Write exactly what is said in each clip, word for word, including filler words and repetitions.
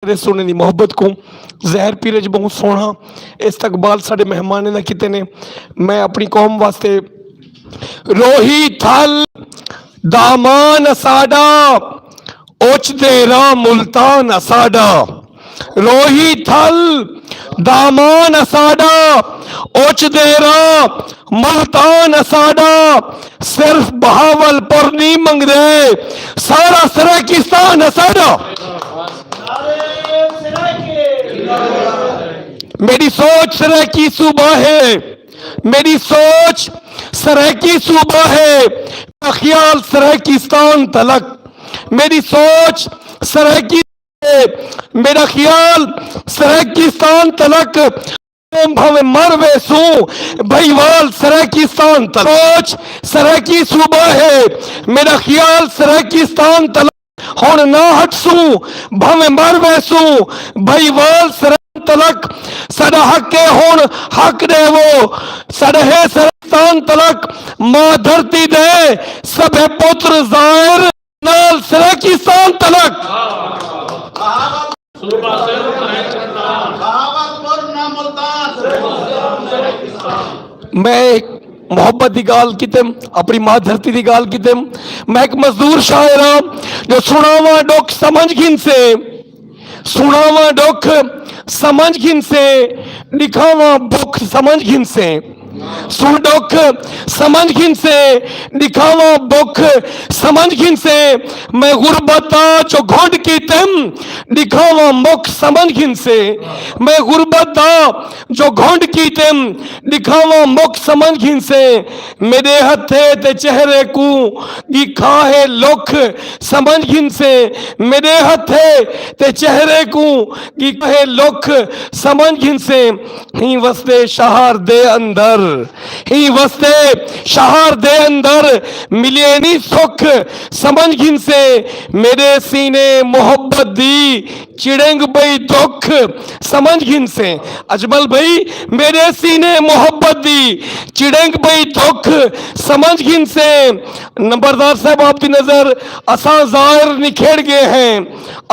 تیرے سونے دی محبت کو۔ زہر پیرج بہت سوہنا استقبال ساڈے مہمانیں دا کیتے نے۔ میں اپنی قوم واسطے روہی تھل دامان اساڈا، اوچ دیرا ملتان اساڈا۔ روہی تھل دامان اساڈا، اوچ دیرا ملتان اساڈا۔ صرف بہاول پر نہیں منگدے، سارا سرائیکستان اساڈا۔ میری سوچ سرائیکی صوبہ ہے، میری سوچ سرائیکی صوبہ ہے، میرا خیال سرائیکستان تلک۔ میری سوچ سرائیکی، میرا خیال سرائیکستان تلک۔ بھاویں مر ویسوں، بھائیوال سرائیکستان تلک۔ سوچ سرائیکی صوبہ ہے، میرا خیال سرائیکستان تلک۔ ہن نہ ہٹسوں، بھاویں مر ویسوں، بھائیوال سرائیکستان تلک۔ ساڈا حق ہے ہن، حق دے وہ، ساڈا ہے سرائیکستان تلک۔ ماں دھرتی دے سبھے پتر زائر نال سرائیکستان تلک۔ میں ایک محبت دی گال کیتے، اپنی ماں دھرتی دی گال کیتے۔ میں ایک مزدور شاعر ہاں جو سناواں ڈکھ سمجھ گھن سے، سناواں ڈکھ سمجھ گھن سے، دکھاواں بکھ سمجھ گھن سے۔ سن ڈکھ سمجھ گھن سے، دکھاواں بکھ سمجھ گھن سے۔ میں غربت دا جو گھنڈ کیتے، دکھاواں مکھ سمجھ گھن سے۔ میں غربت دا جو گھنڈ کیتے، دکھاواں مکھ سمجھ گھن سے۔ میرے ہتھے تے چہرے کو گی کھا ہے لکھ سمجھ گھن سے۔ میرے ہتھے تے چہرے کو گی کھا ہے لکھ سمجھ گھن سے۔ ہی وسدے شہر دے اندر، ہی وسدے شہر دے اندر ملے نہیں سکھ سمجھ گھن سے۔ میرے سینے محبت دی چڑنگ بئی دکھ سمجھ گھن سے۔ اجمل بھائی، میرے سینے محبت دی چڑنگ بئی دکھ سمجھ گھن سے۔ نمبردار صاحب، آپ دی نظر، اساں ظاہر نکھیڑ گئے ہیں،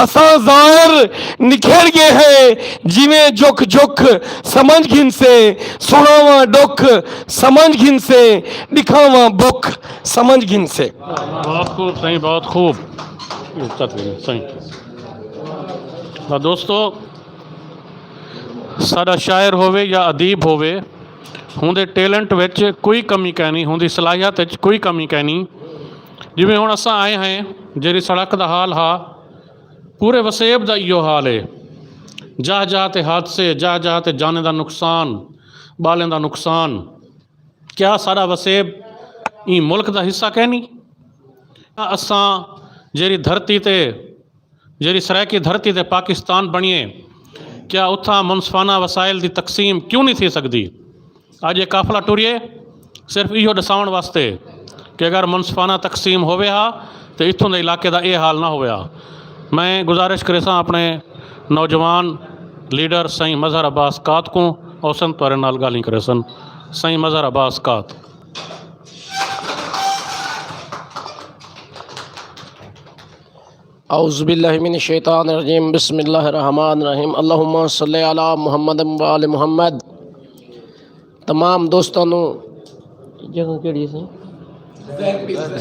اساں ظاہر نکھیڑ گئے ہیں، جویں جک جک سمجھ گھن سے، سناواں ڈکھ سمجھ گھن سے، دکھاواں بکھ سمجھ گھن سے۔ بہت خوب سائیں، بہت خوب۔ صحیح۔ دوستو، ساڈا شاعر ہووے یا ادیب ہووے، ہوندے ٹیلنٹ وچ کوئی کمی کینی، ہوندی صلاحیت وچ کوئی کمی کینی۔ جویں ہن اساں آئے ہیں، جیڑی سڑک دا حال ہا، پورے وسیب دا ایہو حال ہے۔ جاہ جاہ تے حادثے، جاہ جاہ تے جانیں دا نقصان، بالیں دا نقصان۔ کیا ساڈا وسیب ایں ملک دا حصہ کینی؟ اساں جیڑی دھرتی تے، جیڑی سرائیکی دھرتی تے پاکستان بنیے، کیا اتھاں منصفانہ وسائل دی تقسیم کیوں نہیں تھی سکدی؟ اج یہ قافلہ ٹریے صرف ایہو دساون واسطے کہ اگر منصفانہ تقسیم ہووے ہا تے اتھوں دے علاقے دا اے حال نہ ہویا۔ میں گزارش کریساں اپنے نوجوان لیڈر سائیں مظہر عباس قات کو، اوسن تہاڈے نال گالیں کریسن۔ سائیں مظہر عباس قات۔ اعوذ باللہ من الشیطان الرجیم، بسم اللہ الرحمن الرحیم، اللہم صلی علی محمد و آل محمد۔ تمام دوستاں نوں، جگہ کیڑی سی؟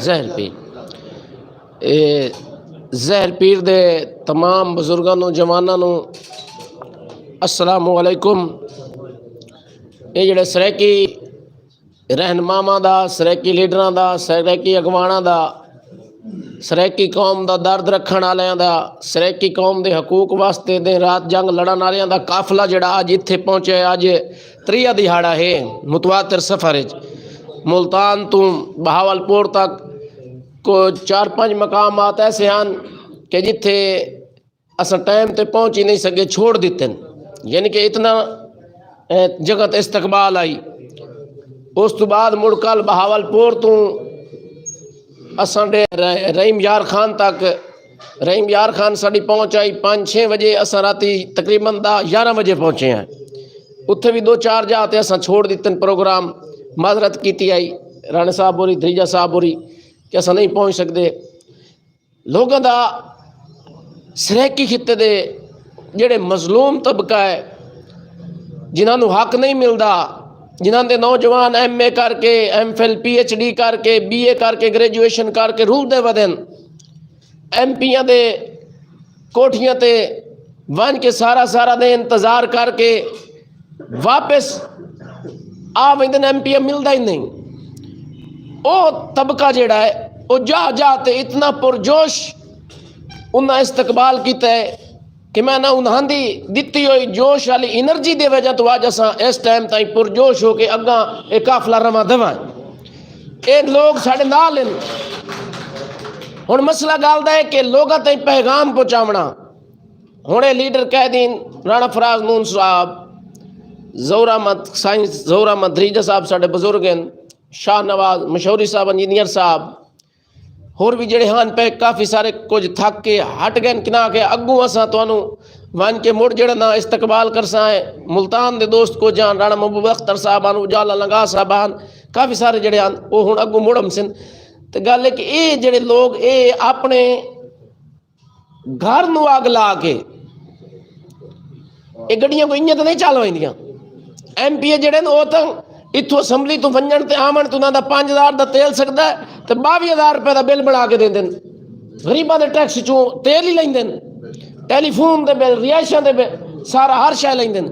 زہر پیر۔ اے زہر پیر دے تمام بزرگاں نوں، جواناں نوں السلام علیکم۔ اے جڑے سرائیکی رہنماواں دا، سرائیکی لیڈراں دا، سرائیکی اگواناں دا، سرائیکی قوم دا درد رکھن والیاں دا، سرائیکی قوم دے حقوق واسطے دن رات جنگ لڑن والیاں دا قافلہ جڑا اج اتھے پہنچیا ہے، اج تریا دہاڑا ہے متواتر سفر وچ۔ ملتان تو بہاول پور تک کو چار پنج مقامات ایسے ہیں کہ جتھے اساں ٹائم تے پہنچ ہی نہیں سکے، چھوڑ دیتے ہیں۔ یعنی کہ اتنا، اے، جگہ تے استقبال آئی۔ اس تو بعد مڑ کل بہاول پور تو اساں ڈے ر-، رحیم یار خان تک، رحیم یار خان ساڈی پہنچ آئی پانچ چھ بجے، اساں راتی تقریباً دہ یارہ بجے پہنچے ہیں۔ اتھے بھی دو چار جا تے اساں چھوڑ دیتے ہیں پروگرام، معذرت کیتی آئی رانا صاحب ہوری، دھریجہ صاحب ہوری کہ اساں نہیں پہنچ سکدے۔ لوگاں دا سرائیکی خطے دے جڑے مظلوم طبقہ ہے، جنہاں نوں حق نہیں ملدا، جنہاں دے نوجوان ایم اے کر کے، M Phil, P H D کر کے، بی اے کر کے، گریجویشن کر کے رول دے ودن، ایم پیاں دے کوٹھیاں تے ون کے سارا سارا دے انتظار کر کے واپس آ ویندے نے، ایم پی اے ملدا ہی نہیں۔ او طبقہ جیڑا ہے، او جا جا تے اتنا پرجوش انہاں استقبال کیتا ہے کہ میں نہ انہاں دی دتی ہوئی جوش والی انرجی دے وجہ تو اج اساں اس ٹائم تائیں پرجوش ہو کے اگاں اے قافلہ رواں دواں۔ اے لوگ ساڈے نال ہن۔ ہن مسئلہ گل دا ہے کہ لوگاں تائیں پیغام پہنچاونا۔ ہن اے لیڈر کہہ دین، رانا فراز نون صاحب، ظہور احمد، سائیں ظہور احمد دریجہ صاحب ساڈے بزرگ ہن، شاہ نواز مشہوری صاحب، انجینئر صاحب، ہور بھی جڑے ہن پہ کافی سارے کچھ تھک کے ہٹ گئے، کنا کہ اگوں اساں تانوں ون کے مڑ جڑا نا استقبال کرساں ہے۔ ملتان دے دوست کو جان، رانا محبوب اختر صاحب ہن، اجالا لنگا صاحب ہن، کافی سارے جڑے ہن، او ہن اگوں مڑ ہم سن۔ تے گل ہے کہ اے جڑے لوگ، اے اپنے گھر نو اگ لا کے، اے گڈیاں کوئی انجن تے نہیں چل ویندیاں۔ ایم پی اے جڑے نے، او تاں اتھوں اسمبلی تو ونجن تے آون تے انہاں دا پنج ہزار دا تیل سکدا ہے تے باوی ہزار روپے دا بل بنا کے دیندے نے۔ غریباں دے ٹیکس چوں تیل ہی لیندے نے، ٹیلی فون دے بل، رہائشاں دے بل، سارا ہر شے لیندے نے۔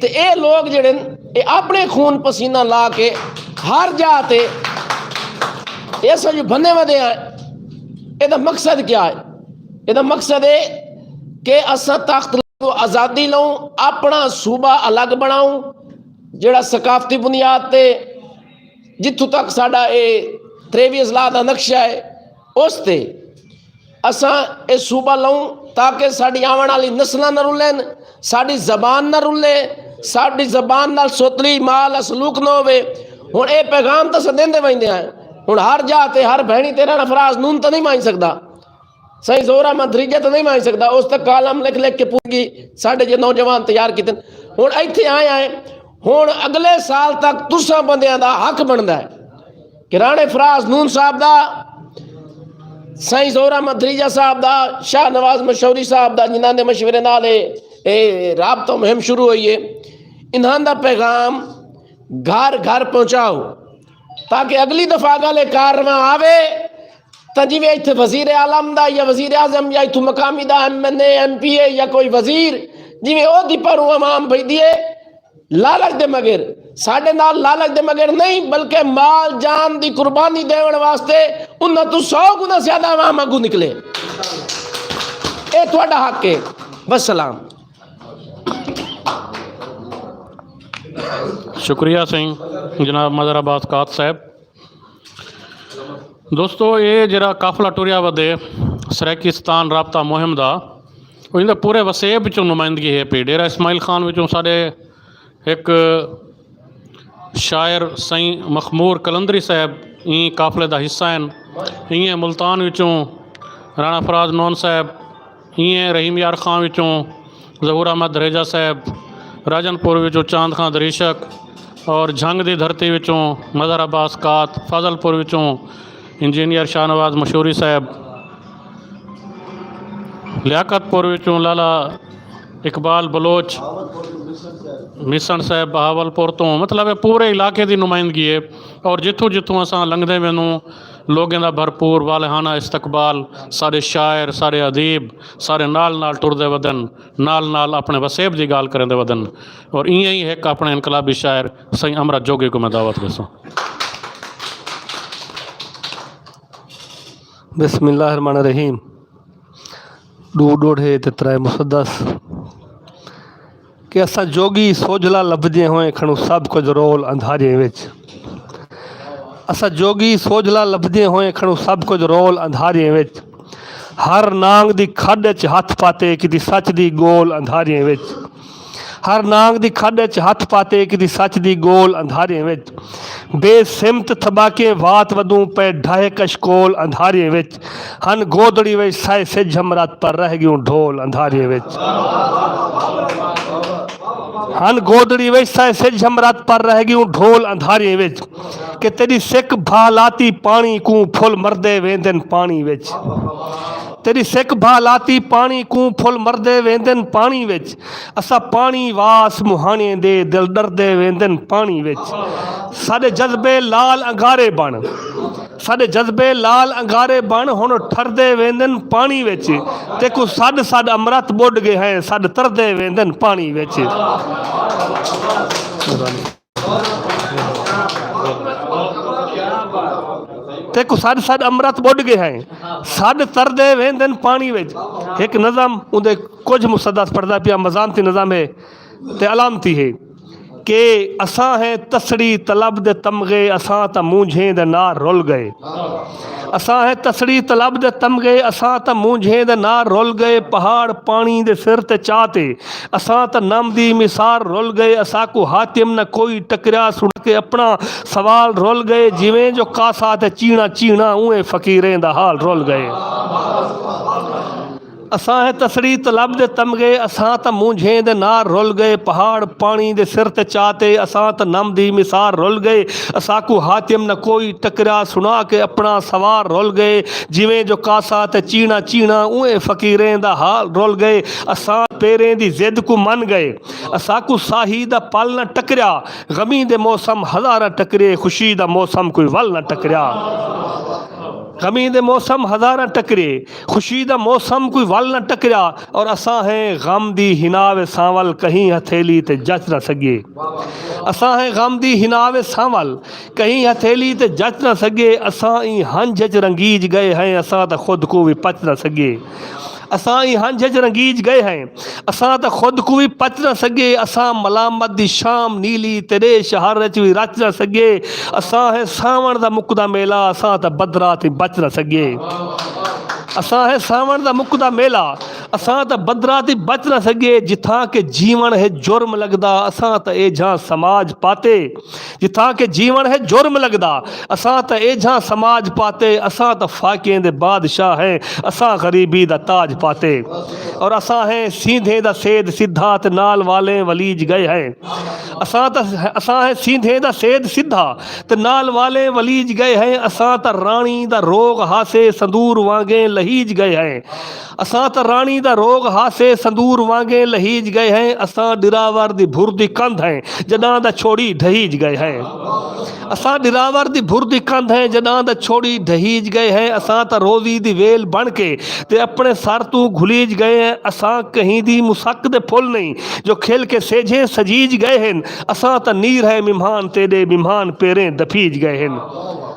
تے اے لوگ جڑے نے، اے اپنے خون پسینہ لا کے ہر جا تے اے اساں جو بنے ودے ہیں، اے دا مقصد کیا ہے؟ اے دا مقصد ہے کہ اساں تخت لوں، آزادی لوں، اپنا صوبہ الگ بناؤں، جڑا ثقافتی بنیاد تے جتھوں تک ساڈا اے تریوی اضلاع دا نقشہ ہے، اس تے اساں اے صوبہ لوں تاکہ ساڈی آون والی نسلاں نہ رلن، ساڈی زبان نہ رلے، ساڈی زبان نال سوتلی مال سلوک نہ ہوے۔ ہن اے پیغام تاں اساں دیندے ویندے ہیں۔ ہن ہر جا تے ہر بہنی تے رانا فراز نون تاں نہیں مانج سکدا، سائیں زہرا مدریجہ تاں نہیں مانج سکدا، اس تک کالم لکھ لکھ کے پوری ساڈے جے نوجوان تیار کیتے۔ ہن ایتھے آئے آئے، ہن اگلے سال تک تساں بندیاں دا حق بندا ہے کہ رانے فراز نون صاحب دا، سائیں زہرا مدریجہ صاحب دا، شاہ نواز مشہوری صاحب دا، جنہاں دے مشورے نال اے، اے رابطہ مہم شروع ہوئی ہے، انہاں دا پیغام گھر گھر پہنچاؤ، تاکہ اگلی دفعہ اگر یہ کارواں آوے، تاں جویں اتھے وزیر اعظم دا یا وزیر اعظم یا اتھوں مقامی دا ایم این اے، ایم پی اے یا کوئی وزیر، جویں او دی پروں عوام بھیجدی ہے، لالچ دے مگر، ساڈے نال لالچ دے مگر نہیں، بلکہ مال جان دی قربانی دیون واسطے انہاں تو سو گنا زیادہ عوام اگوں نکلے۔ اے تہاڈا حق ہے۔ وسلام۔ شکریہ سائیں جناب مظہر عباس قات صاحب۔ دوستو، اے جڑا قافلہ ٹریا ودے سرائیکستان رابطہ مہم دا، او ایندے پورے وسیب وچوں نمائندگی ہے پی۔ ڈیرہ اسماعیل خان وچوں ساڈے ایک شاعر سائیں مخمور قلندری صاحب ایں قافلے دا حصہ ہیں۔ ایئں ملتان وچوں رانا فراز نون صاحب، ایئں رحیم یار خان وچوں ظہور احمد دریجہ صاحب، راجن پور وچوں چاند خان دریشک، اور جھنگ دی دھرتی وچوں مظہر عباس قات، فاضل پور وچوں انجینئر شاہ نواز مشہوری صاحب، لیاقت پور وچوں لالا اقبال بلوچ، میسن صاحب بہاول پور تو، مطلب ہے پورے علاقے دی نمائندگی ہے۔ اور جتھوں جتھوں اساں لنگھدے وینوں، لوگوں دا بھرپور والہانہ استقبال، سارے شاعر، سارے ادیب، سارے نال نال ٹردے ودن، نال نال اپنے وسیب دی گال کریں دے ودن۔ اور ایئں ہی ایک اپنے انقلابی شاعر سائیں امرا جوگی کو میں دعوت دسوں۔ بسم اللہ الرحمن الرحیم۔ ڈو ڈوڑھے تے ترائے مسدس۔ کہ اساں جوگی سوجھلا لبھدے ہوئے کھنوں سب کچھ رول اندھاریاں وچ۔ اساں جوگی سوجھلا لبھدے ہوئے کھنوں سب کچھ رول اندھاریاں وچ۔ ہر نانگ دی کھڈ وچ ہتھ پاتے کیتی سچ دی گول اندھاریاں وچ۔ ہر نانگ دی کھڈ وچ ہتھ پاتے کیتی سچ دی گول اندھاریاں وچ۔ بے سمت تھباکیں وات ودوں پے ڈھائے کشکول اندھاریاں وچ۔ ہن گودڑی وچ سائے سجھ ہمرات پر رہ گیوں ڈھول اندھاریاں وچ۔ ہن گودڑی وچ سائے سجھ ہمرات پر رہ گیوں ڈھول اندھاریاں وچ۔ کہ تیری سک بھالاتی پانی کوں پھل مردے ویندن پانی وچ۔ تیری سکھ بھالاتی پانی کوں پھل مردے ویندن پانی وچ۔ اساں پانی واس مہانے دے دل ڈردے ویندن پانی وچ۔ ساڈے جذبے لال انگارے بن، ساڈے جذبے لال انگارے بن ہن ٹھردے ویندن پانی وچ۔ تے کو سڈ سڈ امرت بڈ گئے ہیں، سڈ تردے ویندن پانی وچ۔ تے کو سڈ سڈ امرت بڈ گئے ہیں، سڈ تردے ویندن پانی وچ۔ ایک نظم اوندے کچھ مسدس پڑھدا پیا، مزامتی نظم ہے تے علامتی ہے کہ اساں ہیں تسڑی طلب دے تمغے، اساں تاں مونجھیں دے نال رل گئے۔ اساں ہیں تسڑی طلب دے تمغے، اساں تاں مونجھیں دے نال رل گئے۔ پہاڑ پانی دے سر تے چا تے، اساں تاں نم دی مثال رول گئے۔ اساں کو حاتم نہ کوئی ٹکریا، سن کے اپنا سوال رول گئے۔ جویں جو کاسا تے چینا چینا، اویں فقیریں دا حال رول گئے۔ اساں ہے تسڑی طلب دے تمغے، اساں تاں مونجھیں دے نار رول گئے۔ پہاڑ پانی دے سر تے چاتے، اساں تاں نم دی مثال رول گئے۔ اساں کو حاتم نہ کوئی ٹکریا، سنا کے اپنا سوال رول گئے۔ جویں جو کاسا تے چینا چینا، اویں فقیریں دا حال رول گئے۔ اساں پیریں دی ضد کو من گئے، اساں کو ساہی دا پل نہ ٹکریا۔ غمی دے موسم ہزاراں ٹکرے، خوشی دا موسم کوئی ول نہ ٹکریا۔ غمی دے موسم ہزاراں ٹکرے، خوشی دا موسم کوئی ول نہ ٹکریا۔ اور اساں ہیں غم دی ہناوے سانول، کہیں ہتھیلی تے جچ نہ سگے۔ اساں ہیں غم دی ہناوے سانول، کہیں ہتھیلی تے جچ نہ سگے۔ اساں ای ہنج اچ رنگیج گئے ہیں، اساں تاں خود کو وی پچ نہ سگے۔ اساں ای ہنج اچ رنگیج گئے ہیں، اساں تاں خود کو وی پچ نہ سگے۔ اساں ملامت دی شام نیلی تیرے شہر اچ وی رچ نہ سگے۔ اساں ہے ساون دا مکدا میلہ، اساں تاں بدراں تے بچ نہ سگے۔ اساں ہے ساون دا مکدا میلہ، اساں تاں بدراں تے بچ نہ سگے۔ جتھاں کہ جیون ہے جرم لگدا، اساں تاں اے جھاں سماج پاتے۔ جتھاں کہ جیون ہے جرم لگدا، اساں تاں اے جھاں سماج پاتے۔ اساں تاں فاقیں دے بادشاہ ہیں، اساں غریبی دا تاج پاتے۔ اور اساں ہیں سیدھے دا سید سدھا تے نال والے ولیج گئے ہیں۔ اساں تاں، اساں ہیں سیدھے دا سید سدھا تے نال والے ولیج گئے ہیں۔ اساں تاں رانی دا روغ ہاسے سندور وانگیں لہیج گئے ہیں۔ اساں تاں رانی دا روغ ہاسے سندور وانگے لہیج گئے ہیں۔ اساں ڈراور دی بھر دی کندھ ہیں، جڈاں دا چھوڑی ڈھہیج گئے ہیں۔ اساں ڈراور دی بھر دی کندھ ہیں، جڈاں دا چھوڑی ڈھہیج گئے ہیں۔ اساں تاں روزی دی ویل بن کے تے اپنے سر توں گھلیج گئے ہیں۔ اساں کہیں دی مسک دے پھل نہیں، جو کھل کے سیجھے سجیج گئے ہیں۔ اساں تاں نیر ہے مہمان تیرے، مہمان پیریں دفیج گئے ہیں۔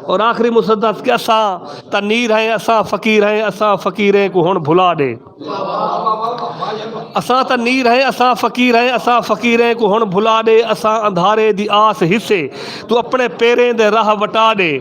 اور آخری مسدس کہ اساں تاں نیر ہیں، اساں فقیر ہیں، اساں فقیریں کو ہن بھلا دے۔ اساں تاں نیر ہیں، اساں فقیر ہیں، اساں فقیریں کو ہن بھلا دے۔ اساں اندھارے دی آس حصے، تو اپنے پیریں دے راہ وٹا دے۔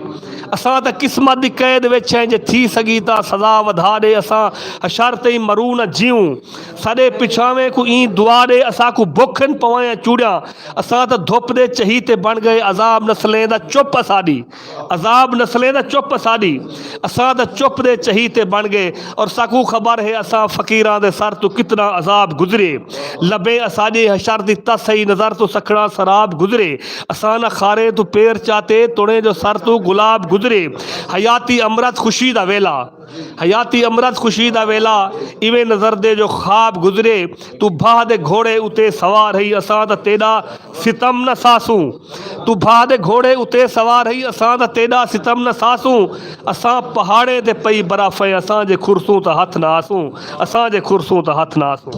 اساں تاں قسمت دی قید وچ ہیں، جے تھی سگی تاں سزا ودھا دے۔ اساں حشر تے مرو نہ جیوں، ساڈے پچھاویں کو این دعا دے۔ اساں کو بکھن پوائیں چوڑیاں، اساں تاں دھپ دے چہیتے بن گئے۔ عذاب نسلیں دا چپ اساڈی، عذاب نسلیں دا چپ اساڈی، اساں تاں چپ دے چہیتے بن گئے۔ اور ساکو خبر ہے اساں فقیراں دے سر تو کتنا عذاب گزرے۔ لبے اساڈے حشر دی تسئی نظر تو سکھڑا سراب گزرے۔ اساں نہ خارے تو پیر چاتے، تنے جو سر تو گلاب گزرے۔ حیاتی امرت خوشی دا ویلا، حیاتی امرت خوشی دا ویلا، ایویں نظر دے جو خواب گزرے۔ تو بھا دے گھوڑے اتے سوار ہئی، اساں دا تیرا ستم نہ ساسوں۔ تو بھا دے گھوڑے اتے سوار ہئی، اساں دا تیرا ستم نہ ساسوں۔ اساں پہاڑے تے پئی برف ہے، اساں جے خرسوں تا ہتھ نہ آسوں، اساں جے خرسوں تا ہتھ نہ آسوں۔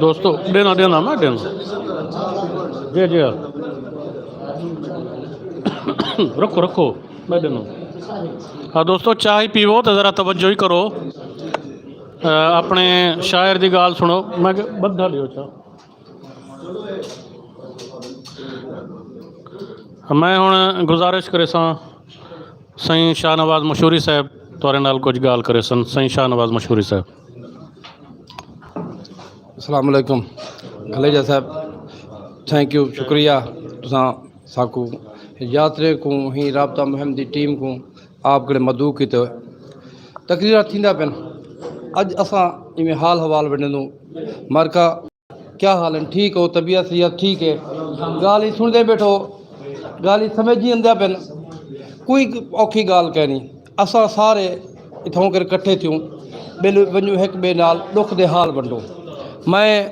دوستو، ڈینا، ڈینا، میں ڈینا۔ جی، جی۔ رکھو، رکھو، میں ڈینا۔ ہاں دوستو، چائے پیو تو ذرا توجہ ہی کرو۔ آ، اپنے شاعر دی گال سنو۔ میں کہ بدھا لیو چا۔ میں ہن گزارش کرے ساں، سائیں شاہ نواز مشہوری صاحب تہاڈے نال کچھ گال کرے سن۔ سائیں شاہ نواز مشہوری صاحب۔ السلام علیکم۔ گلیجا صاحب، تھینک یو، شکریہ۔ تساں ساکو یاترے کو، ہی رابطہ مہم دی ٹیم کو آپ کڑے مدعو کیتے ہوئے۔ تقریر تھیندا پن۔ اج اساں ایویں حال حوال ونڈے نو مرکا، کیا حال ہیں؟ ٹھیک ہو؟ طبیعت صحت ٹھیک ہے؟ گالی سن دے بیٹھو، گالی سمجھ نہیں آندے پن۔ کوئی اوکھی گال کہنی۔ اساں سارے اتھوں کر کٹھے تھیوں، بل ونجو ہک بے نال دکھ دے حال ونڈو۔ میں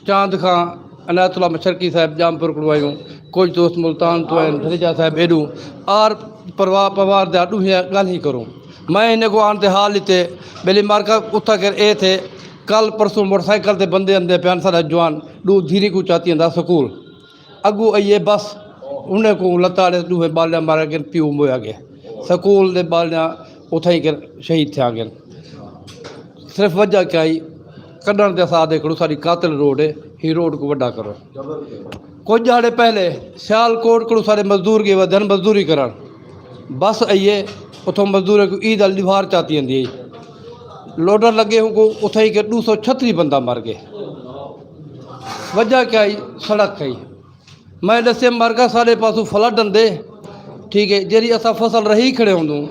چاند خان، عنایت اللہ مشرقی صاحب جام پر کڑوائیوں، کچھ دوست ملتان تو ہیں، بھریجا صاحب ایڈو، آر پروا پوار دے آڈو ہی گل ہی کروں۔ میں انہیں کو آن تے حال لیتے، بلی مارکا اتھا کر اے تھے، کل پرسوں موٹر سائیکل تے بندے اندے پیان سارا جوان، دو دھیری کو چاتی اندا سکول۔ اگو ائیے بس، انہیں کو لتاڑے دوہے بالیا مارا گن پیو مویا گئے۔ سکول دے بالیا اتھائی کر شہید تھیا گن۔ صرف وجہ کیا ہی؟ کڈن دے ساتھ دیکھ لو، ساری قاتل روڈ ہے، ہی روڈ کو وڈا کرو۔ کچھ جاڑے پہلے سیال کوٹ کو سارے مزدور گئے ودن مزدوری کرن۔ بس ائیے، اتھوں مزدور کو عید والی دیوار چاتی اندی ہے۔ لوڈر لگے ہوں کو اتھائی کے دو سو چھتری بندہ مر گئے۔ وجہ کیا ہی؟ سڑک کھائی۔ میں دسے مرگا سارے پاسوں فلڈ اندے، ٹھیک ہے، جیری اسا فصل رہی کھڑے ہوندوں،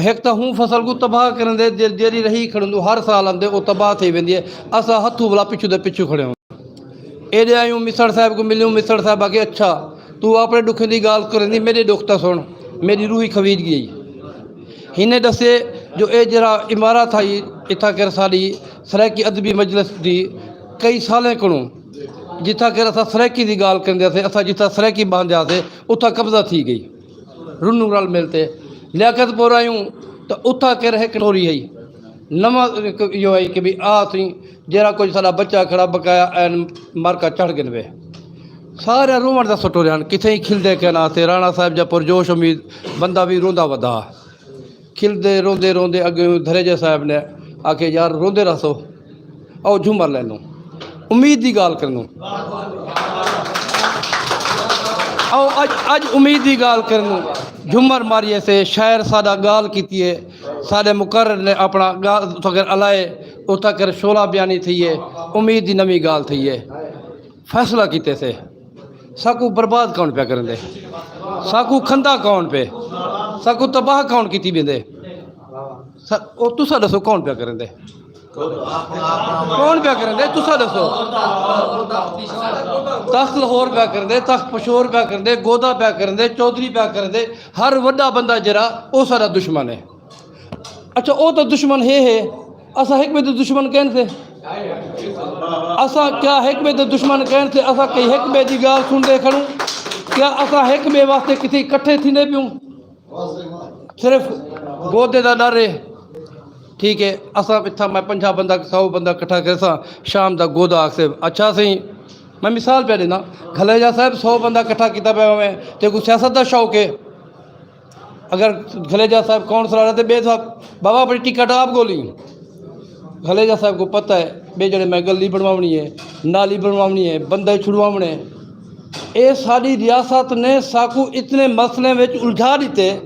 ایک تا ہوں فصل کو تباہ کرن دے، جے- جیری رہی کھڑے ہوندوں، ہر سال اندے، وہ تباہ تھی ویندی ہے۔ اسا ہتھوں بلا پچھو دے پچھو کھڑے ہوندوں۔ اے دے آئیوں مصر صاحب کو ملیوں، مصر صاحب آکے، "اچھا، تو اپنے دکھیں دی گال کرن دی، میرے دکھ تا سن۔" میری روحی خوید گئی۔ ہنے دسے جو اے جرا عمارت آئی، اتھا کر ساری سرائیکی ادبی مجلس دی کئی سالیں کنوں، جتھا کر اسا سرائیکی دی گال کرندے سے، اسا جتھا سرائیکی باندھیا سے، اتھا قبضہ تھی گئی۔ رنو رل ملتے لیاقت پور آئیوں، تو اتھا کر ایک ٹوری ہے، نواں یو ہے کہ بھی آ تھی، جیرا کوئی سارا بچہ کھڑا بکایا این مارکا چڑھ گن وے۔ سارے رومن دا سٹو رہن، کتھے ہی کھلدے کہنا سے، رانا صاحب جا پر جوش امید، بندہ بھی روندا ودا۔ کھلدے روندے روندے اگے دھریجے صاحب نے آکھے، "یار، روندے رہسو، او جھمر لینو، امید دی گال کرنو، او اج اج امید دی گال کرنو۔" جھمر ماری ایسے شاعر ساڈا گال کیتی ہے، ساڈے مقرر نے اپنا گال اتھا کر الائے، اتھا کر شعلہ بیانی تھی ہے، امید دی نویں گال تھی ہے۔ فیصلہ کیتے سے، ساکو برباد کون پیا کرن دے؟ ساکو کھندا کون پہ؟ ساکو تباہ کون کیتی بیندے؟ سا- او تسا دسو کون پیا کرن دے؟ کون پیا کرن دے؟ تسا دسو۔ تخت لاہور پیا کرن دے، تخت پشور پیا کرن دے، گودا پیا کرن دے، چودھری پیا کرن دے، ہر وڈا بندہ جڑا، او سارا دشمن ہے۔ اچھا، او تو دشمن ہے ہے، اسا ایک بے دے دشمن کہن سے؟ اسا کیا ایک بے دے دشمن کہن سے؟ اسا کئی ایک بے دی گال سن دے کھڑوں؟ کیا اسا ایک بے واسطے کسی اکٹھے تھی دے پیوں؟ صرف گودے دا ڈر ہے۔ ٹھیک ہے، اسا اتھا میں پنجا بندہ، سو بندہ اکٹھا کر سا، شام دا گودا آکھ سے، اچھا سی، میں مثال پہ دینا، گھلیجا صاحب سو بندہ اکٹھا کیتا پہ ہوئے، تے کوئی سیاست دا شوق ہے؟ اگر گھلیجا صاحب کون سرا رہتے بے صاحب، بابا اپنی ٹکٹ آپ گولی۔ گھلیجا صاحب کو پتہ ہے، بے جڑے میں گلی بنواونی ہے، نالی بنواونی ہے، بندے چھڑواونے۔ اے ساری ریاست نے ساکو اتنے مسئلے وچ الجھا دیتے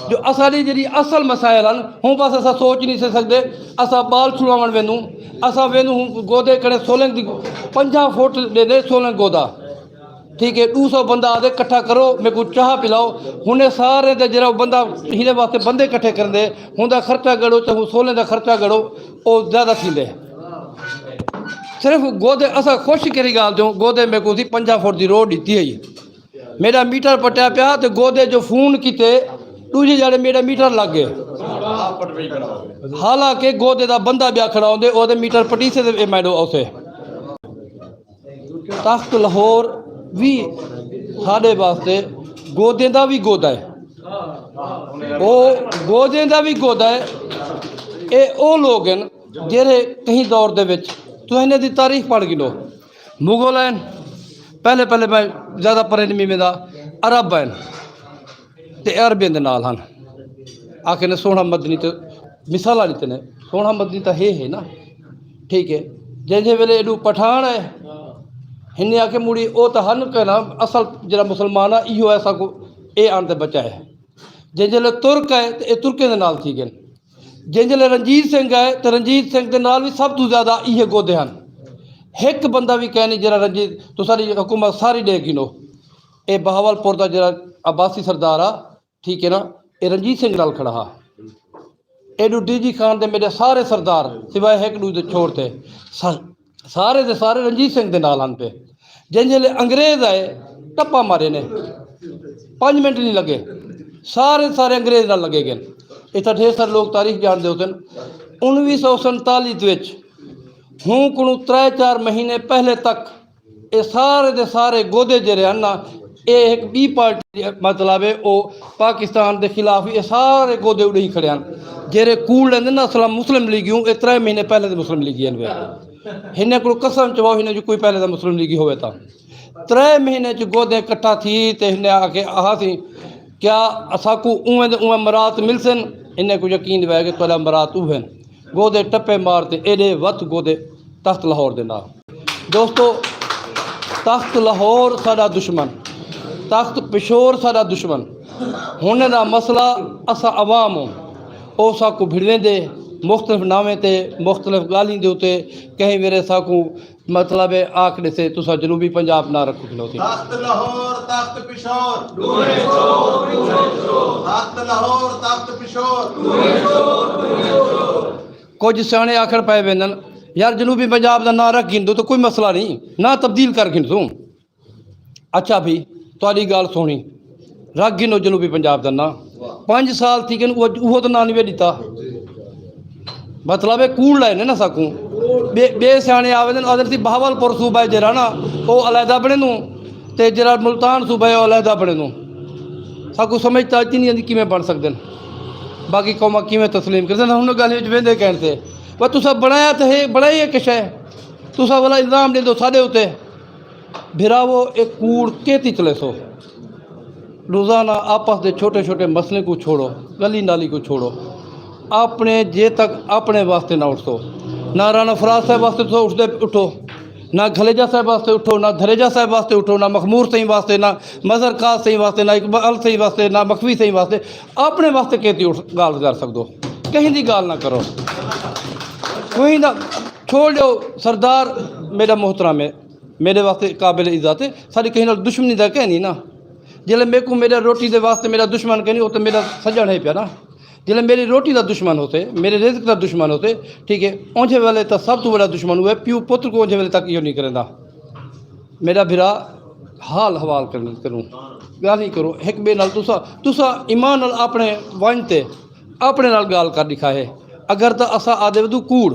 جو اساڈی جڑی اصل مسائل ہن، ہوں بس اسا سوچ نہیں سے سکدے۔ اسا بال چھڑواون وینوں، اسا وینوں ہوں گودے کڑے سولنگ دی، پنجاہ فٹ دے دے سولنگ گودا۔ ٹھیک ہے، دو سو بندہ آدھے کٹھا کرو، میرے کو چاہ پلاؤ۔ ہن اے سارے دے جڑا بندہ ہینے واسطے بندے کٹھے کرن دے، ہن دا خرچہ گڑو، چاہو سولے دا خرچہ گڑو، او زیادہ تھیندے۔ صرف گودے، اسا خوش کری گال دیوں، گودے میرے کو سی پنجاہ فٹ دی روڈ دیتی ہے۔ میرا میٹر پٹیا پیا تے گودے جو فون کیتے، دوجے جڑے میرا میٹر لگ گئے۔ حالانکہ گودے دا بندہ بیا کھڑا ہوندے، او دے میٹر پٹی سے تے میڈو اوسے۔ تخت لاہور وی ساڈے واسطے گودیں دا وی گودا ہے۔ او گودیں دا وی گودا ہے۔ اے او لوگ ہیں جڑے کہیں دور دے وچ تو انہیں دی تاریخ پڑھ گنو، مغل ہیں، پہلے پہلے میں زیادہ پرے نہیں میں دا، عرب ہیں۔ تے عربیں دے نال ہن۔ آکھے نے سوہنا مدنی تے مثالاں دتے نے، سوہنا مدنی تاں ہے ہے نا، ٹھیک ہے۔ جے جے ویلے ایڈو پٹھان ہے، ہنی آکھے مڑی او تاں ہن کہ نا، اصل جڑا مسلمان آ ایہو ایسا کو اے آن تے بچا ہے۔ جے جے لے ترک ہے تے اے ترکیں دے نال تھی گئے۔ جے جے لے رنجیت سنگھ ہے تے رنجیت سنگھ دے نال وی سب تو زیادہ ایہے گودے ہن۔ ہک بندہ وی کہہ نہیں جڑا رنجیت تو ساری حکومت ساری دے گنو۔ اے بہاول پور دا جڑا عباسی سردار آ، ٹھیک ہے نا، اے رنجیت سنگھ نال کھڑا ہا۔ ایڈو ڈی جی خان دے میرے سارے سردار سوائے ہک ڈو دے چھوڑ تے سا-، سارے دے سارے رنجیت سنگھ دے نال ہن پے۔ جن جلے انگریز آئے، ٹپا مارے نے، پنج منٹ نہیں لگے۔ سارے سارے انگریز نال لگے گئے۔ اتھا ڈھیر سارے لوگ تاریخ جانتے ہوتے ہیں۔ انیس سو سینتالیس وچ ہوں کنوں ترے چار مہینے پہلے تک اے سارے دے سارے گودے جڑے ہن نا، اے ایک بی پارٹی، مطلب ہے، او پاکستان دے خلاف اے سارے گودے اڑی کھڑے ہن۔ جڑے کول لیندے نا، اصل مسلم لیگی ہوں، اے ترے مہینے پہلے دے مسلم لیگی ہن وے۔ ہنے کو قسم چواؤ، ہنے جو کوئی پہلے دا مسلم لیگی ہوئے تا۔ ترے مہینے چ گودے اکٹھا تھی تے ہنے آ کے آہا سی، کیا اساکو اوویں دے اوویں مرات ملسن؟ ہنے کو یقین وے کہ تہاڈا مرات اوہ ہن۔ گودے ٹپے مار تے ایڈے وت گودے تخت لاہور دے نال۔ دوستو، تخت لاہور ساڈا دشمن، تخت پشور ساڈا دشمن۔ ہن دا مسئلہ اساں عوام ہوں، او ساکو بھڑویں دے مختلف ناویں تے، مختلف گالیں دے اتے، کہیں ویرے ساکو مطلب ہے آکھ دے سے تساں جنوبی پنجاب نہ رکھو کھلوتی۔ تخت لاہور، تخت پشور۔ تخت لاہور، تخت پشور۔ کچھ سیانے آکھڑ پائے ویندن، یار جنوبی پنجاب دا نہ رکھ گھن دو تو کوئی مسئلہ نہیں، نہ تبدیل کر گھن سوں۔ اچھا بھئی، تہاڈی گل سنی، رکھ گھنو جنوبی پنجاب دا ناں۔ پنج سال تھی گن، اوہ اوہ تو ناں نہیں وے دتا۔ مطلب ہے کوڑ لائے نے نا ساکوں۔ بے بے سیانے آوے دن، ادھر سی بہاول پور صوبہ ہے جڑا نا، او علیحدہ بنے نو، تے جڑا ملتان صوبہ ہے او علیحدہ بنے نو۔ ساکوں سمجھ تا اتنی نہیں آندی کیویں بن سکدے نے، باقی قوماں کیویں تسلیم کردے نے۔ ہن گل وچ ویندے کہن تے، وہ تسا بنایا تے ہے، بنائی ہے کش ہے، تسا والا الزام دے دو ساڈے اُتے۔ بھراوو، ایک کوڑ کے تچلے سو؟ روزانہ آپس دے چھوٹے چھوٹے مسئلے کو چھوڑو، گلی نالی کو چھوڑو، اپنے جے تک اپنے واسطے نہ اٹھو۔ نہ رانا فراز صاحب واسطے تو اٹھدے اٹھو، نہ گھلیجا صاحب واسطے اٹھو، نہ دھریجا صاحب واسطے اٹھو، نہ مخمور صحیح واسطے، نہ مظہر قاض صحیح واسطے، نہ اقبال صحیح واسطے، نہ مخفی صحیح واسطے۔ اپنے واسطے کہتی اٹھ گال کر سکدو، کہیں دی گال نہ کرو۔ کوئی نہ، چھوڑ دیو۔ سردار میرا محترم ہے، میرے واسطے قابل عزت ہے، ساری کہیں نال دشمنی دا کہنی نا۔ جلے میرے کو میرا روٹی دے واسطے میرا دشمن کہنی، وہ تو میرا سجن ہے پیا نا۔ جلے میری روٹی دا دشمن ہوتے، میرے رزق دا دشمن ہوتے، ٹھیک ہے، اونجھے ویلے تا سب تو بڑا دشمن ہوئے، پیو پتر کو اونجھے ویلے تک یہ نہیں کرندا۔ میرا بھرا، حال حوال کرن کروں، گل نہیں کرو ایک بے نال۔ تسا تسا ایمان نال اپنے ونج تے اپنے نال گل کر دکھائے۔ اگر تا اسا آدے ودو کوڑ،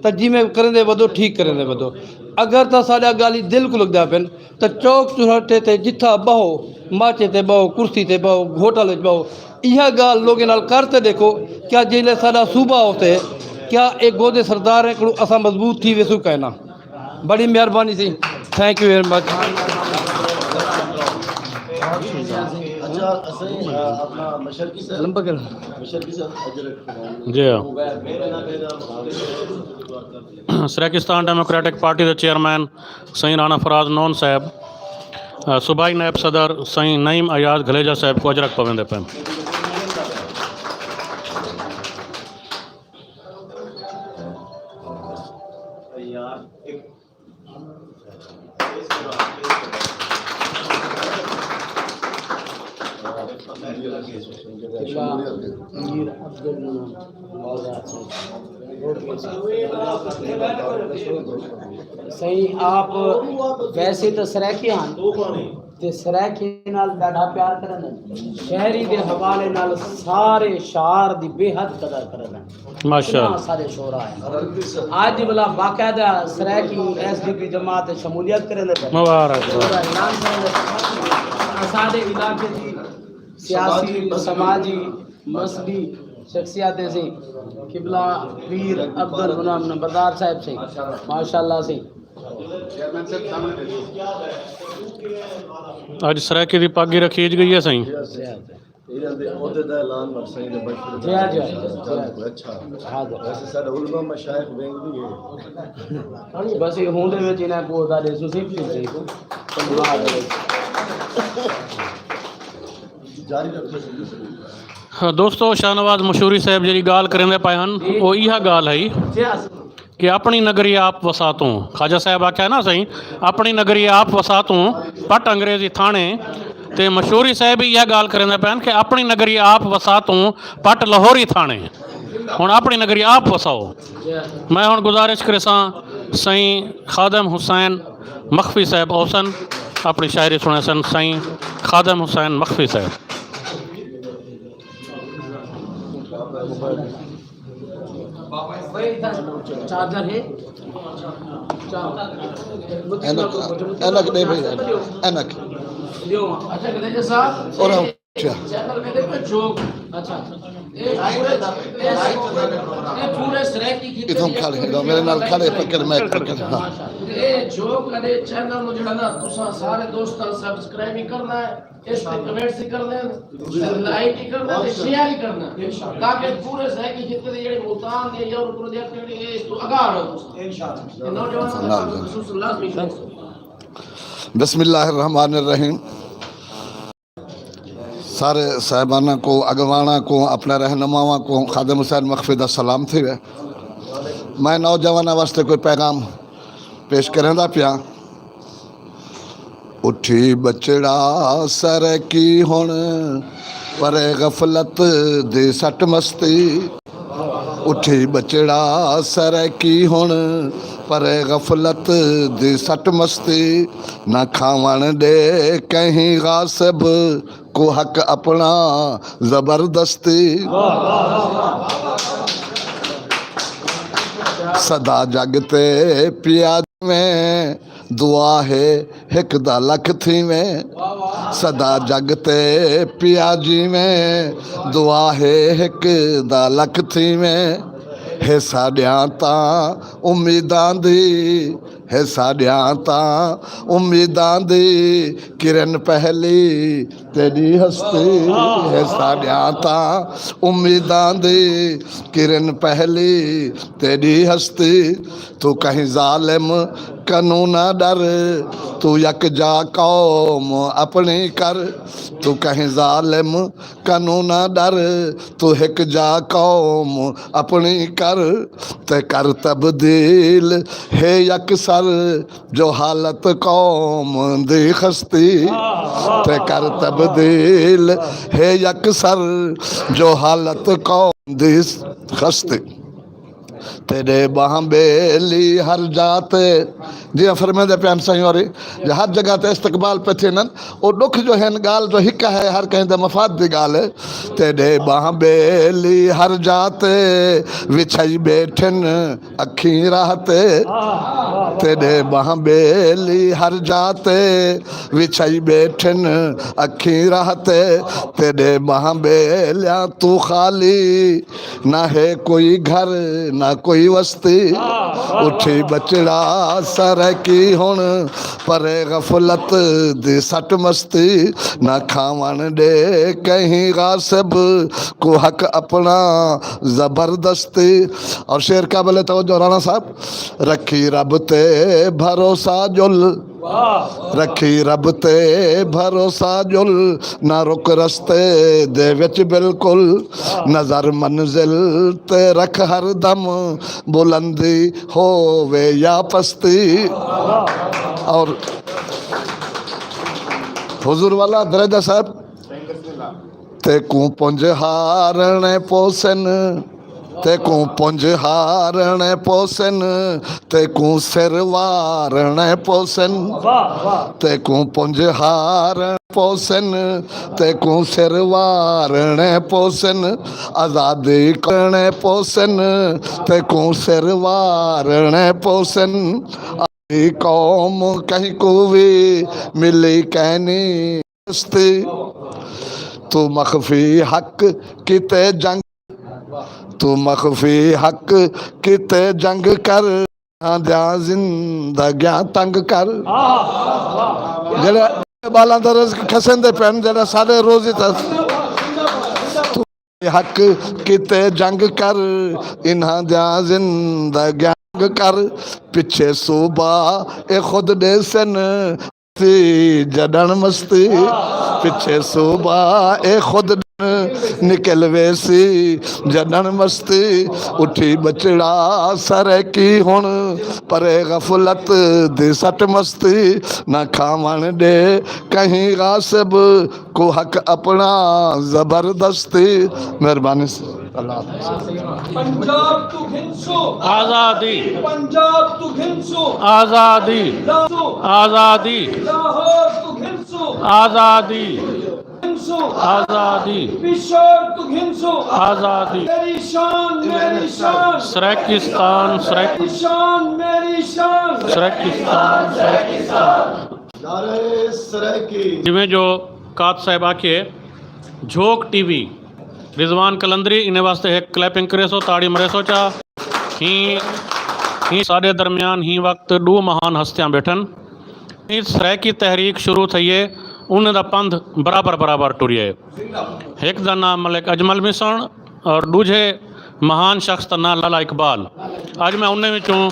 تا جی میں کرن دے ودو، ٹھیک کرن دے ودو۔ اگر تا ساڈا گالی دل کو لگدا پن، تا چوک چوراٹے تے جتھا بہو، ماچے تے بہو، کرسی تے بہو، ہوٹل وچ بہو، ایہا گال لوگے نال کر تے دیکھو، کیا جیلے ساڈا صوبہ ہوتے، کیا ایک گودے سردار ہیں کو اسا مضبوط تھی ویسو کہنا؟ بڑی مہربانی سی۔ Thank you very much. اچھا، اصل، آ، اپنا مشرقی سر، لمبا کر۔ مشرقی سر، اجرک۔ جی ہاں۔ سرائیکستان ڈیموکریٹک پارٹی دے چیئرمین سائیں رانا فراز نون صاحب، آ، صوبائی نائب صدر سائیں نعیم ایاز گھلیجا صاحب کو اجرک پویندے پے۔ صحیح، آپ ویسے تو سرائیکی ہیں، تے سرائیکی نال ڈاڈا پیار کرن۔ شہری دے حوالے نال سارے شعر دی بے حد قدر کرن۔ ماشاءاللہ۔ اتنا سارے شعرا ہے۔ آج والا باقاعدہ سرائیکی ایس ڈی پی جماعت شمولیت کرن دے۔ مبارک۔ شعرا اعلان کرن دے۔ سارے علاقے دی سیاسی، سماجی، مذہبی شخصیت سی۔ قبلہ پیر عبد المنعم نمبردار صاحب سی۔ ماشاءاللہ سی۔ اج سرائیکی دی پگ ہی رکھی گئی ہے سائیں۔ انہاں دے عہدے دا اعلان مر سائیں نے بڑی جی ہاں، جی ہاں، جی ہاں۔ اچھا۔ ہاں جی۔ ویسے سارے علماء مشائخ وینگ بھی ہے۔ بس یہ ہوندے وچ انہاں کو دا دے سو سیف چیز ہے کو۔ جاری رکھو۔ ہاں، دوستو، شاہ نواز مشہوری صاحب جڑی گال کریندے پائے ہن، جی۔ وہ ایہا گال ہے۔ جی ہاں۔ کہ اپنی نگری آپ وساتوں، خواجہ صاحب آکھیا نا سائیں، اپنی نگری آپ وساتوں، پٹ انگریزی تھانے، تے مشہوری صاحب یہ گال کرنے پین کہ اپنی نگری آپ وساتوں، پٹ لاہوری تھانے۔ ہن اپنی نگری آپ وساؤ۔ میں ہن گزارش کرساں سائیں خادم حسین مخفی صاحب اوسن اپنی شاعری سنے سن۔ سائیں خادم حسین مخفی صاحب۔ چارجر ہے؟ اینک، اینک دے بھائی، اینک۔ اچھا، کدے جی صاحب؟ اور ہم اچھا۔ چینل میں دیکھو، جوک۔ اچھا۔ یہ پورے، یہ پورے سرائیکی خطے اتھوں کھڑے، میرے نال کھڑے، پکڑ، میں پکڑ، ہاں۔ یہ جوک والے چینل نوں جڑا نا، تساں سارے دوستاں سبسکرائب ہی کرنا ہے، اس تے کمنٹس ہی کرنا ہے، تے لائک ہی کرنا ہے، تے شیئر ہی کرنا ہے، تاکہ پورے سرائیکی خطے دے جڑے ملتان دے یا اور پروجیکٹ جڑے اس تو اگاں ہو تساں۔ انشاءاللہ۔ تے نوجواناں دا خصوصاً لازمی شوق۔ بسم اللہ الرحمن الرحیم۔ سارے صاحبانہ کو، اگوانا کو، اپنے رہنماواں کو خادم حسین مخفی دا سلام تھی وے۔ میں نوجواناں واسطے کوئی پیغام پیش کریں دا پیا۔ اٹھی بچڑا سرکی ہن، پرے غفلت دی سٹ مستی۔ اٹھی بچڑا سرکی ہن، پرے غفلت دی سٹ مستی۔ نہ کھاون دے کہیں غاصب کو حق اپنا زبردستی۔ سدا جگ تے پیا جیویں، دعا ہے ہک دا لکھ تھیویں۔ سدا جگ تے پیا جیویں، دعا ہے ہک دا لکھ تھیویں۔ ہے ساڈیاں تاں امیداں دی، ہے ساڈیاں تاں امیداں دی کرن پہلی تیری ہستی۔ ہے ساڈیاں تاں امیداں دی کرن پہلی تیری ہستی۔ تو کہیں ظالم کنوں نہ ڈر، تو یک جا قوم اپنی کر۔ تو کہیں ظالم کنوں نہ ڈر، تو ہک جا قوم اپنی کر۔ تے کر تبدیل ہے یک سر، جو حالت قوم دی خستی۔ تے کر تبدیل ہے یک سر، جو حالت قوم دی خستی۔ تیرے باہاں بیلی ہر جاتے، جی فرمے دے پیان سائیں اور جی ہر جگہ تے استقبال پہ تھے نن۔ او دکھ جو ہے گال جو ہکا ہے، ہر کہیں دے مفاد دی گال ہے۔ تیرے باہاں بیلی ہر جاتے، وچھائی بیٹھن اکھیں راہ تے۔ تیرے باہاں بیلی ہر جاتے، وچھائی بیٹھن اکھیں راہ تے۔ تیرے باہاں بیلیاں تو خالی، نہ ہے کوئی گھر، نہ کوئی وستی۔ اٹھی بچڑا سرکی ہن، پرے غفلت دی سٹ مستی۔ نہ کھاون دے کہیں غاصب کو حق اپنا زبردستی۔ اور شعر قابل توجہ رانا صاحب، رکھی رب تے بھروسہ جل، رکھی رب تے بھروسہ جل، نہ رک رستے دے وچ بالکل۔ نظر منزل تے رکھ ہر دم، بلندی ہووے یا پستی۔ اور حضور والا درجہ صاحب، تیکوں پنج ہارنے پوسن، تیکوں پنج ہارنے پوسن، تیکوں سر وارنے پوسن۔ تیکوں پنج ہارنے پوسن، تیکوں سر وارنے پوسن۔ آزادی کرنے پوسن، تیکوں سر وارنے پوسن۔ آزادی قوم کہیں کو بھی ملی کہنی ہستی۔ تو مخفی حق کیتے جنگ، تو مخفی حق کیتے جنگ کر، ہاں دیاں زندگیاں تنگ کر۔ جڑے بالاں دا رزق کھسن دے پین، جڑا سارے روزی تے تو حق کیتے جنگ کر، انہاں دیاں زندگیاں تنگ کر۔ پچھے صوبہ اے خود دے سن، سی جڈن مستی، پچھے صوبہ اے خود نکل ویسی جڈن مستی۔ اٹھی بچڑا سرکی ہن، پرے غفلت دی سٹ مستی۔ نہ کھاون دے کہیں غاصب کو حق اپنا زبردستی۔ مہربانی سے، اللہ حافظ۔ پنجاب تو گھنسو آزادی، پنجاب تو گھنسو آزادی، آزادی، لاہور تو گھنسو آزادی۔ آزادی۔ وشور تو گھنسو۔ آزادی۔ میری شان، میری شان۔ سرائیکستان، سرائیک-، میری شان، میری شان۔ سرائیکستان، سرائیکستان۔ نعرہ سرائیکی۔ جویں جو قات صاحب آکھے، جھوک ٹی وی، رضوان قلندری، انہیں واسطے ایک کلیپنگ کرے سو، تاڑی مرے سو چا۔ ہی، ہی ساڈے درمیان ہی وقت ڈو مہان ہستیاں بیٹھن۔ ہی سرائیکی تحریک شروع تھئی ہے، انہیں دا پندھ برابر برابر ٹریا ہے۔ ایک دا نام ملک اجمل مسن اور دوجے مہان شخص دا نام لالا اقبال۔ اج میں انہیں وچوں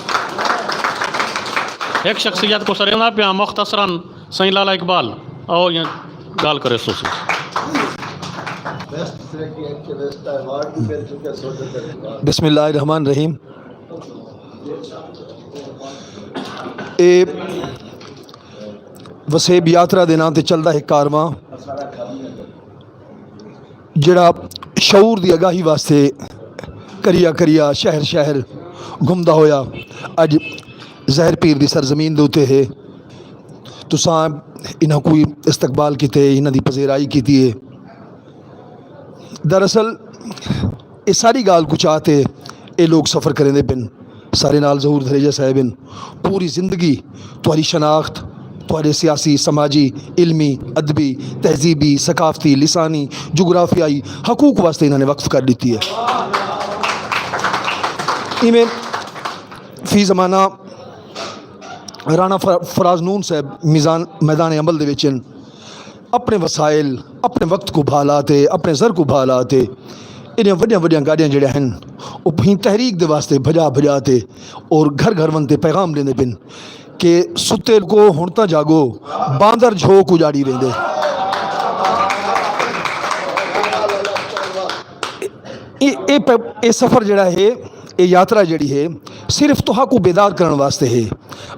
ایک شخصیت کو سریندا پیا، مختصراً سائیں لالا اقبال، آؤ یہ گال کرے سو سی۔ بسم اللہ الرحمن الرحیم۔ اے وسیب یاترا دے نام تے چلدا ہے کارواں، جڑا شعور دی آگاہی واسطے کریا کریا، شہر شہر گھمدا ہویا اج زہر پیر دی سرزمین دے اُتے ہے۔ تساں انہاں کوئی استقبال کیتے، انہاں دی پذیرائی کیتی ہے۔ دراصل اے ساری گال کچھ آتے، اے لوگ سفر کریں دے پن، سارے نال ظہور دھریجہ صاحب ان۔ پوری زندگی تہاڈی شناخت، تہاڈے سیاسی، سماجی، علمی، ادبی، تہذیبی، ثقافتی، لسانی، جغرافیائی حقوق واسطے انہاں نے وقف کر دتی ہے۔ ایویں فی زمانہ رانا فر-، فراز نون صاحب میزان، میدان عمل دے وچ ہن۔ اپنے وسائل، اپنے وقت کو بھالا تے، اپنے زر کو بھالا تے، انہیں وڈیاں وڈیاں گاڑیاں جڑے ہیں، وہ پھیں تحریک دے واسطے بھجا بھجا تے اور گھر گھر ون تے پیغام لیندے پن کہ ستے کو ہن تاں جاگو، باندر جھوک اجاڑی ویندے۔ اے، اے پ-، اے سفر جڑا ہے، اے یاترا جڑی ہے، صرف تہاکوں بیدار کرن واسطے ہے۔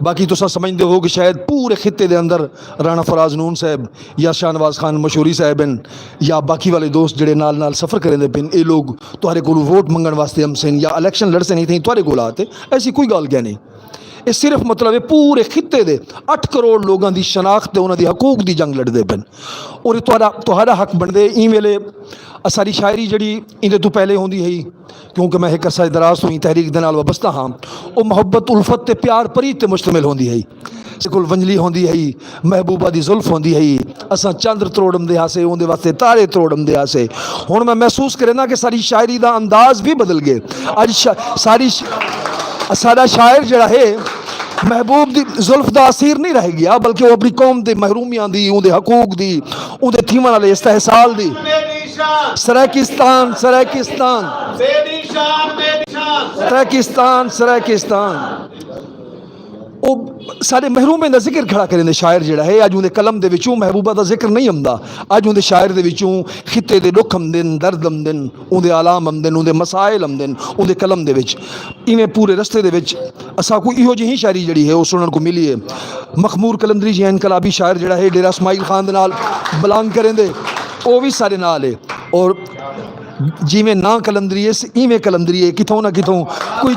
باقی تساں سمجھدے ہو کہ شاید پورے خطے دے اندر رانا فراز نون صاحب یا شاہ نواز خان مشہوری صاحب ہیں یا باقی والے دوست جڑے نال نال سفر کریں دے پن، اے لوگ تہاڈے کولوں ووٹ منگن واسطے ہم سن یا الیکشن لڑ سن، اتھے تہاڈے کول آتے۔ ایسی کوئی گل کیا نہیں۔ اے صرف مطلب ہے پورے خطے دے اٹھ کروڑ لوگاں دی شناخت تے انہاں دی حقوق دی جنگ لڑدے پن۔ اور اے تہاڈا، تہاڈا حق بندا ہے۔ ایں ویلے اساڈی شاعری جڑی ایندے تو پہلے ہوندی ہے، کیونکہ میں ایک عرصہ دراز تو ہی تحریک دے نال وابستہ ہاں، او محبت، الفت تے پیار پرید تے مشتمل ہوندی ہے۔ سکول ونجلی ہوندی ہے، محبوبہ دی زلف ہوندی ہے، اساں چندر تروڑم دے ہاسے، اوندے واسطے تارے تروڑم دے ہاسے۔ ہن میں محسوس کرنا کہ ساری شاعری دا انداز بھی بدل گئے۔ اج شا-، ساری ش-، سارا شاعر جڑا ہے، محبوب دی زلف دا اسیر نہیں رہ گیا، بلکہ وہ اپنی قوم دے محرومیاں دی، اوندے حقوق دی، اوندے تھیون والے استحصال دی۔ سرائیکستان، سرائیکستان۔ سرائیکستان، سرائیکستان۔ او سارے محرومیں دا ذکر کھڑا کریں دے شاعر جڑا ہے، اج اوندے قلم دے وچوں محبوبہ دا ذکر نہیں ہوندا۔ اج اوندے شاعر دے وچوں خطے دے دکھ ہمدن، درد ہمدن، اوندے آلام ہمدن، اوندے مسائل ہمدن، اوندے قلم دے وچ۔ ایویں پورے رستے دے وچ اساں کو ایہو جہی شاعری جڑی ہے، او سنن کو ملی ہے۔ مخمور قلندری جی انقلابی شاعر جڑا ہے، ڈیرہ اسماعیل خان دے نال بلانگ کریں دے، او بھی سارے نال ہے۔ اور جیویں نہ قلندری ہے، ایویں قلندری ہے، کتھوں نہ کتھوں کوئی،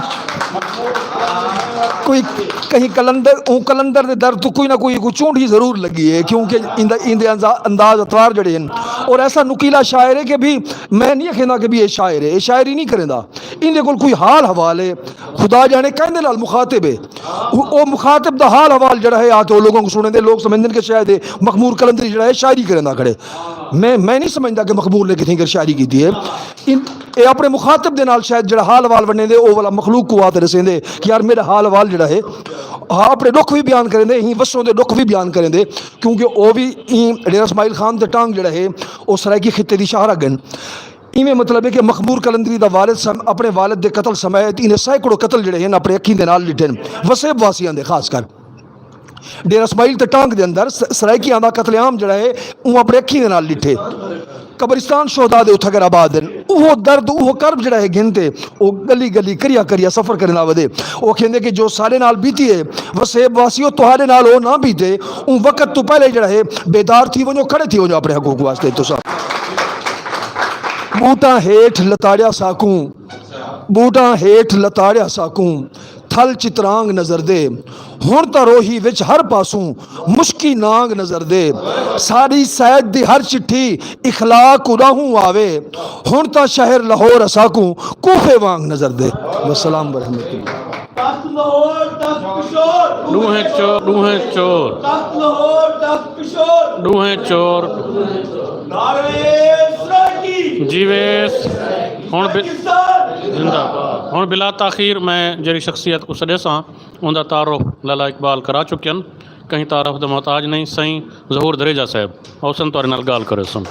کوئی کہیں قلندر، اون قلندر دے در تو کوئی نہ کوئی، کوئی چونڈ ہی ضرور لگی ہے، کیونکہ ایندے، ایندے انزا-، انداز اطوار جڑے ہیں۔ اور ایسا نکیلا شاعر ہے کہ بھی میں نہیں کہنا کہ بھی یہ شاعر ہے، یہ شاعری نہیں کریندا۔ ایندے کول کوئی حال حوال ہے، خدا جانے کہندے نال مخاطب ہے۔ او، او مخاطب دا حال حوال جڑا ہے، آ کے او لوگوں کو سنیں دے، لوگ سمجھدے کہ شاید یہ مخمور قلندری جڑا ہے، شاعری کریندا کھڑے۔ میں، میں نہیں سمجھدا کہ مخمور نے کتنی کر شاعری کیتی ہے۔ ان، اے اپنے مخاطب دے نال شاید جڑا حال حوال ونڈے دے، او والا مخلوق کو آتے رسیں دے کہ یار میرا حال حوال جڑا ہے، ہاں، اپنے دکھ بھی بیان کریں دے، ہی وسوں دے دکھ بھی بیان کریں دے، کیونکہ او بھی این ڈیرہ اسماعیل خان تے ٹانگ جڑا ہے، او سرائیکی خطے دی شاہراہ گن۔ ایویں مطلب ہے کہ مخمور قلندری دا والد سم-، اپنے والد دے قتل سمیت انہیں سینکڑوں قتل جڑے ہیں اپنے اکھیں دے نال لٹھے ہیں، وسیب واسیاں دے خاص کر۔ ڈیرہ اسماعیل تے ٹانگ دے اندر س-، سرائیکیاں دا قتل عام جڑا ہے، اون اپنے اکھیں دے نال لٹھے۔ قبرستان شہداء دے اتھا کر آباد ہیں۔ اوہو درد، اوہو کرب جڑا ہے گھن تے، او گلی گلی کریا کریا سفر کرنا ودے۔ او کہندے کہ جو سارے نال بیتی ہے، وسیب واسیو تہاڈے نال او نہ بیتے، اون وقت تو پہلے جڑا ہے بیدار تھی ونجو، کھڑے تھی ونجو اپنے حقوق واسطے۔ تساں بوٹاں ہیٹھ لتاڑیا ساکوں، بوٹاں ہیٹھ لتاڑیا ساکوں، تھل چترانگ نظر دے۔ ہن تاں روہی وچ ہر پاسوں مشکی نانگ نظر دے۔ ساری سید دی ہر چٹھی اخلاق اراہوں آوے۔ ہن تاں شہر لاہور اساکوں کوفے وانگ نظر دے۔ والسلام ورحمۃ اللہ۔ تخت لاہور، تخت پشور۔ ڈوہیں چور، ڈوہیں چور۔ تخت لاہور، تخت پشور۔ ڈوہیں چور۔ نعرہ سرائیکی۔ جیوے س-، ہن ب-، پاکستان۔ زندہ باد۔ ہن بلا تاخیر میں جڑی شخصیت کو سڈے ساں، ان دا تعارف لالا اقبال کرا چکے ہیں۔ کہیں تعارف دا محتاج نہیں، سائیں ظہور دریجہ صاحب اوسن تہاڈے نال گال کرے سن۔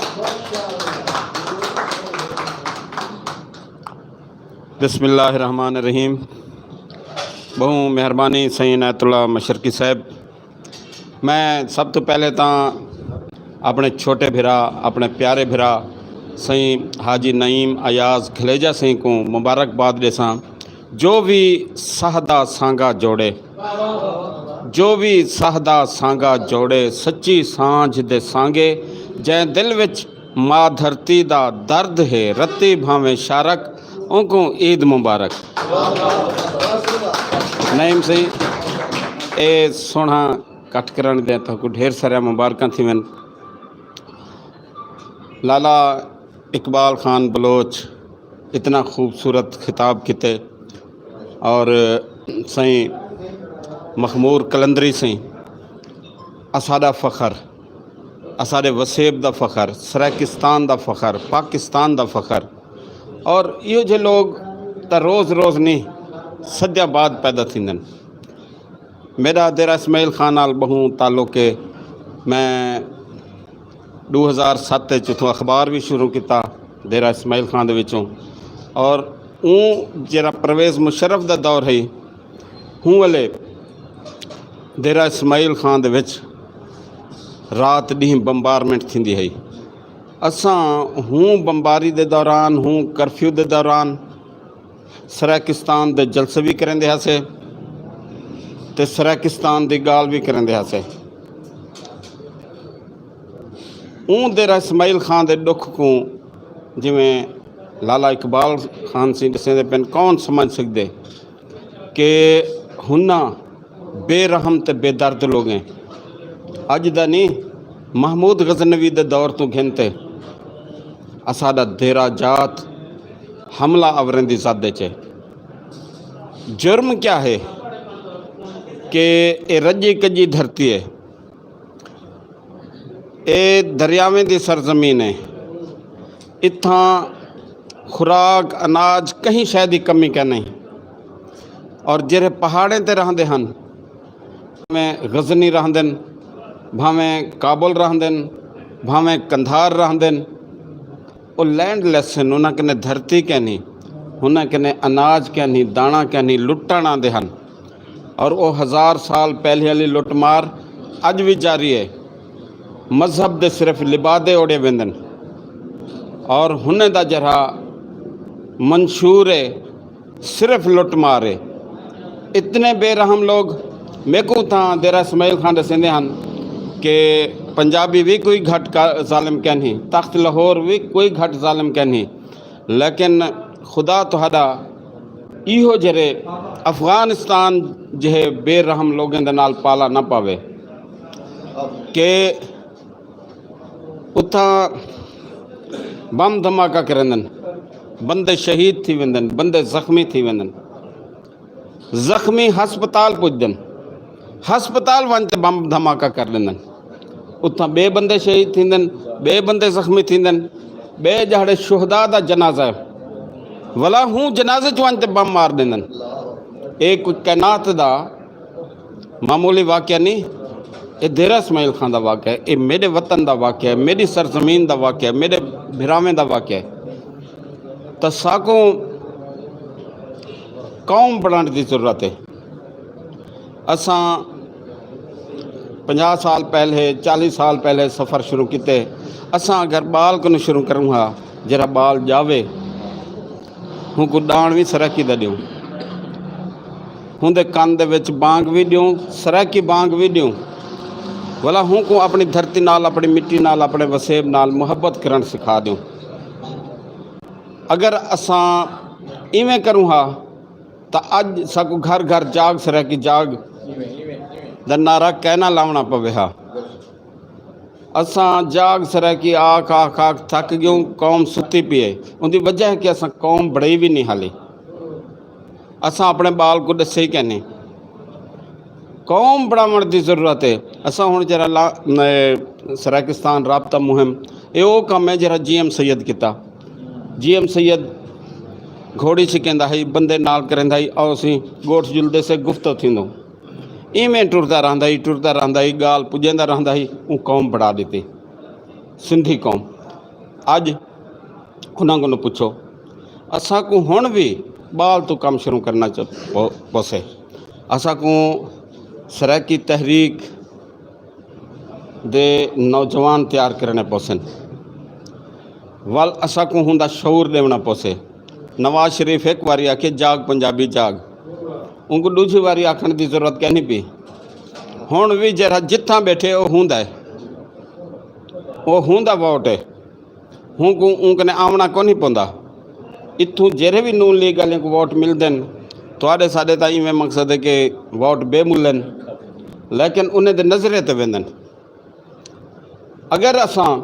بسم اللہ الرحمن الرحیم۔ بہوں مہربانی سائیں عنایت اللہ مشرقی صاحب۔ میں سب تو پہلے تاں اپنے چھوٹے بھرا، اپنے پیارے بھرا سائیں حاجی نعیم ایاز کھلیجا سائیں کو مبارکباد ڈیساں۔ جو بھی سہدا سانگا جوڑے، جو بھی سہدا سانگا جوڑے، سچی سانجھ دے سانگے، جے دل وچ ماں دھرتی دا درد ہے، رتی بھاویں شارک، اونکوں عید مبارک۔ نعیم سائیں، اے سوہنا کٹ کرن دے تہاکوں ڈھیر سارے مبارکاں تھیون۔ لالا اقبال خان بلوچ اتنا خوبصورت خطاب کیتے، اور سائیں مخمور قلندری سائیں، اساڈا فخر، اساڈے وسیب دا فخر، سرائیکستان دا فخر، پاکستان دا فخر۔ اور ایہو جے لوگ تاں روز روز نہیں، صدیاں بعد پیدا تھیندن۔ میرا دیرہ اسماعیل خان نال بہوں تعلق ہے۔ میں دو ہزار ست وچ اتھوں اخبار بھی شروع کیتا دیرہ اسماعیل خان دے وچوں، اور اوں جڑا پرویز مشرف دا دور ہے، ہوں والے دیرہ اسماعیل خان دے وچ رات ڈینہہ بمبارمنٹ تھیندی ہے۔ اساں ہوں بمباری دے دوران، ہوں کرفیو دے دوران سرائیکستان دے جلسے بھی کریندے ہاسے تے سرائیکستان دی گال بھی کریندے ہاسے۔ اون دیرہ اسماعیل خان دے ڈکھ کو جویں لالا اقبال خان سی دسیں دے پن کون سمجھ سکدے کہ ہناں بے رحم تے بے درد لوگیں۔ اج دا نہیں، محمود غزنوی دے دور تو گھن تے اساڈا دیرہ جات حملہ آوریں دی زد وچ ہے۔ جرم کیا ہے کہ اے رجی کجی دھرتی ہے، اے دریاویں دی سرزمین ہے، اتھاں خوراک اناج کہیں شے دی کمی کیا نہیں۔ اور جڑے پہاڑیں تے رہندے ہن، بھاویں غزنی رہندن، بھاویں کابل رہندن، بھاویں کندھار رہندن، او لینڈ لیس ہن، انہاں کنے دھرتی کینی، انہاں کنے اناج کینی، دانا کینی، لٹن آندے ہن۔ اور او ہزار سال پہلے والی لٹ مار اج بھی جاری ہے۔ مذہب دے صرف لبادے اوڑے ویندن اور ہنے دا جرا منشور ہے، صرف لٹ مار ہے۔ اتنے بے رحم لوگ۔ میکو تاں دیرہ اسماعیل خان دسیندے ہن کہ پنجابی بھی کوئی گھٹ کا ظالم کہنی، تخت لاہور بھی کوئی گھٹ ظالم کہنی، لیکن خدا تہاڈا ایہو جرے افغانستان جہے بے رحم لوگوں دے نال پالا نہ پاوے کہ اتھاں بم دھماکہ کرندن، بندے شہید تھی ویندن، بندے زخمی تھی ویندن، زخمی ہسپتال پجدن، ہسپتال ون تے بم دھماکہ کر لیندن، اتھاں بے بندے شہید تھیندن، بے بندے زخمی تھیندن، بے جہڑے شہداء دا جنازہ ہے، ولا ہوں جنازے چ ون تے بم مار دیندن۔ اے کوئی کائنات دا معمولی واقعہ نہیں۔ اے دیرہ اسماعیل خان دا واقعہ ہے، اے میرے وطن دا واقعہ ہے، میری سرزمین دا واقعہ ہے، میرے بھراویں دا واقعہ ہے۔ تاں ساکوں قوم بنانے دی ضرورت ہے۔ اساں پنجاہ سال پہلے، چالیس سال پہلے سفر شروع کیتے۔ اساں اگر بال کو شروع کروں ہا، جرا بال جاوے، ہوں کو ڈان بھی سرکی دا دیوں، ہوں دے کن دے وچ بانگ بھی دیوں، سرکی بانگ بھی دیوں، ولا ہوں کو اپنی دھرتی نال، اپنی مٹی نال، اپنے وسیب نال محبت کرن سکھا دیوں۔ اگر اساں ایویں کروں ہا، تاں اج ساکو گھر گھر جاگ سرائیکی جاگ دا نعرہ کہنا لاونا پوے ہا۔ اساں جاگ سرائیکی آکھ آکھ آکھ تھک گیوں، قوم ستی پی ہے۔ ان دی وجہ ہے کہ اساں قوم بڑھائی وی نہیں حالی۔ اساں اپنے بال کو ڈسے ہی کہنے۔ قوم بڑھاون دی ضرورت ہے۔ اساں ہن جڑا لا-، اے، سرائیکستان رابطہ مہم، اے او کم ہے جڑا جی ایم سید کیتا۔ جی ایم سید گھوڑی چ کہندا ہئی، بندے نال کریندا ہئی، او اسی گوٹھ جلدے سے گفتو تھیندو۔ ایویں ٹردا رہندا ہئی، ٹردا رہندا ہئی، گال پجیندا رہندا ہئی، اوں قوم بڑھا دتی۔ سندھی قوم۔ اج انہاں کوں پچھو، اساں کوں ہن وی بال تو کم شروع کرنا چ-، پو-، پوسے۔ اساں کوں سرائیکی تحریک دے نوجوان تیار کرنے پوسن۔ ول اساں کوں ہوندا شعور ڈیونا پوسے۔ نواز شریف ایک واری آکھے، "جاگ پنجابی جاگ۔" ان کو دوسری واری آکھن دی ضرورت کہنی پی۔ ہن وی جڑا جتھاں بیٹھے، او ہوندا ہے۔ او ہوندا ووٹ ہے۔ ہوں کو اون کنے آونا کو نہیں پوندا۔ اتھوں جیرے بھی نون لیگ والے کو ووٹ مل دین، تواڈے ساڈے تاں ایویں مقصد ہے کہ ووٹ بے ملن، لیکن انہیں دے نظرے تے ویندن۔ اگر اساں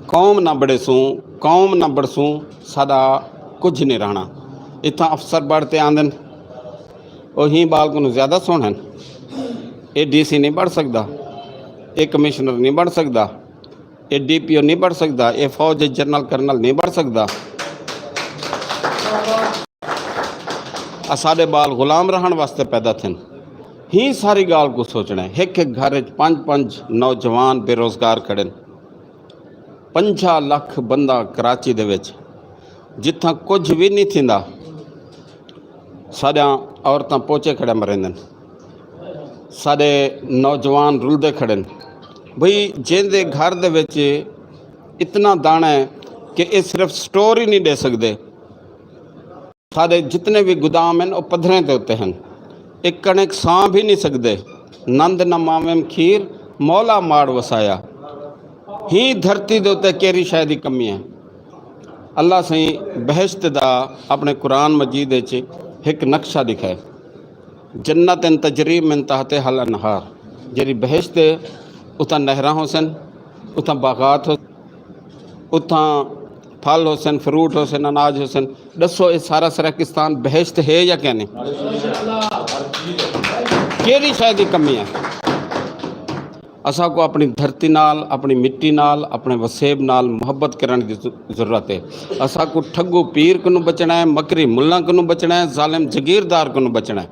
قوم نہ بڑھے سوں، قوم نہ بڑھ سوں، ساڈا کچھ نہیں رہنا۔ اتھاں افسر بڑھ تے آندن، او ہی بال کو زیادہ سوہن ہن۔ اے ڈی سی نہیں بڑھ سکدا، اے کمشنر نہیں بڑھ سکدا، اے ڈی پی او نہیں بڑھ سکدا، اے فوج دے جنرل کرنل نہیں بڑھ سکدا۔ اساڈے بال غلام رہن واسطے پیدا تھن۔ ہی ساری گال کو سوچنا ہے۔ ایک ایک گھر وچ پنج پنج نوجوان بے روزگار کھڑے نے۔ پنجاہ لکھ بندہ کراچی دے وچ، جتھاں کچھ بھی نہیں تھیندا، ساڈیاں عورتاں پوچے کھڑے مریندن، ساڈے نوجوان رلدے کھڑے نے۔ بھئی، جیندے گھر دے وچ اتنا دانا ہے کہ اے صرف سٹور ہی نہیں دے سکدے۔ ساڈے جتنے بھی گدام ہیں، او پدھریں دے اُتے ہیں۔ اک کنک سانبھ ہی نہیں سکدے۔ نند نہ ماویم کھیر، مولا ماڑ وسایا۔ ہی دھرتی دے اُتے کیری شے دی کمی ہے۔ اللہ سائیں بہشت دا اپنے قرآن مجید وچ ایک نقشہ دکھائے۔ جنت ان تجری من تحت حل انہار، جڑی بہشت ہے، اتھاں نہراں ہو سن، اتھاں باغات ہو، اتھاں پھل ہو سن، فروٹ ہو سن، اناج ہو سن۔ دسو، یہ سارا سرکستان بہشت ہے یا کیا نہیں؟ کیڑی شے دی کمی ہے؟ اساں کو اپنی دھرتی نال، اپنی مٹی نال، اپنے وسیب نال محبت کرن دی ضرورت ہے۔ اساں کو ٹھگو پیر کنوں بچنا ہے، مکری ملاں کنوں بچنا ہے، ظالم جگیردار کنوں بچنا ہے۔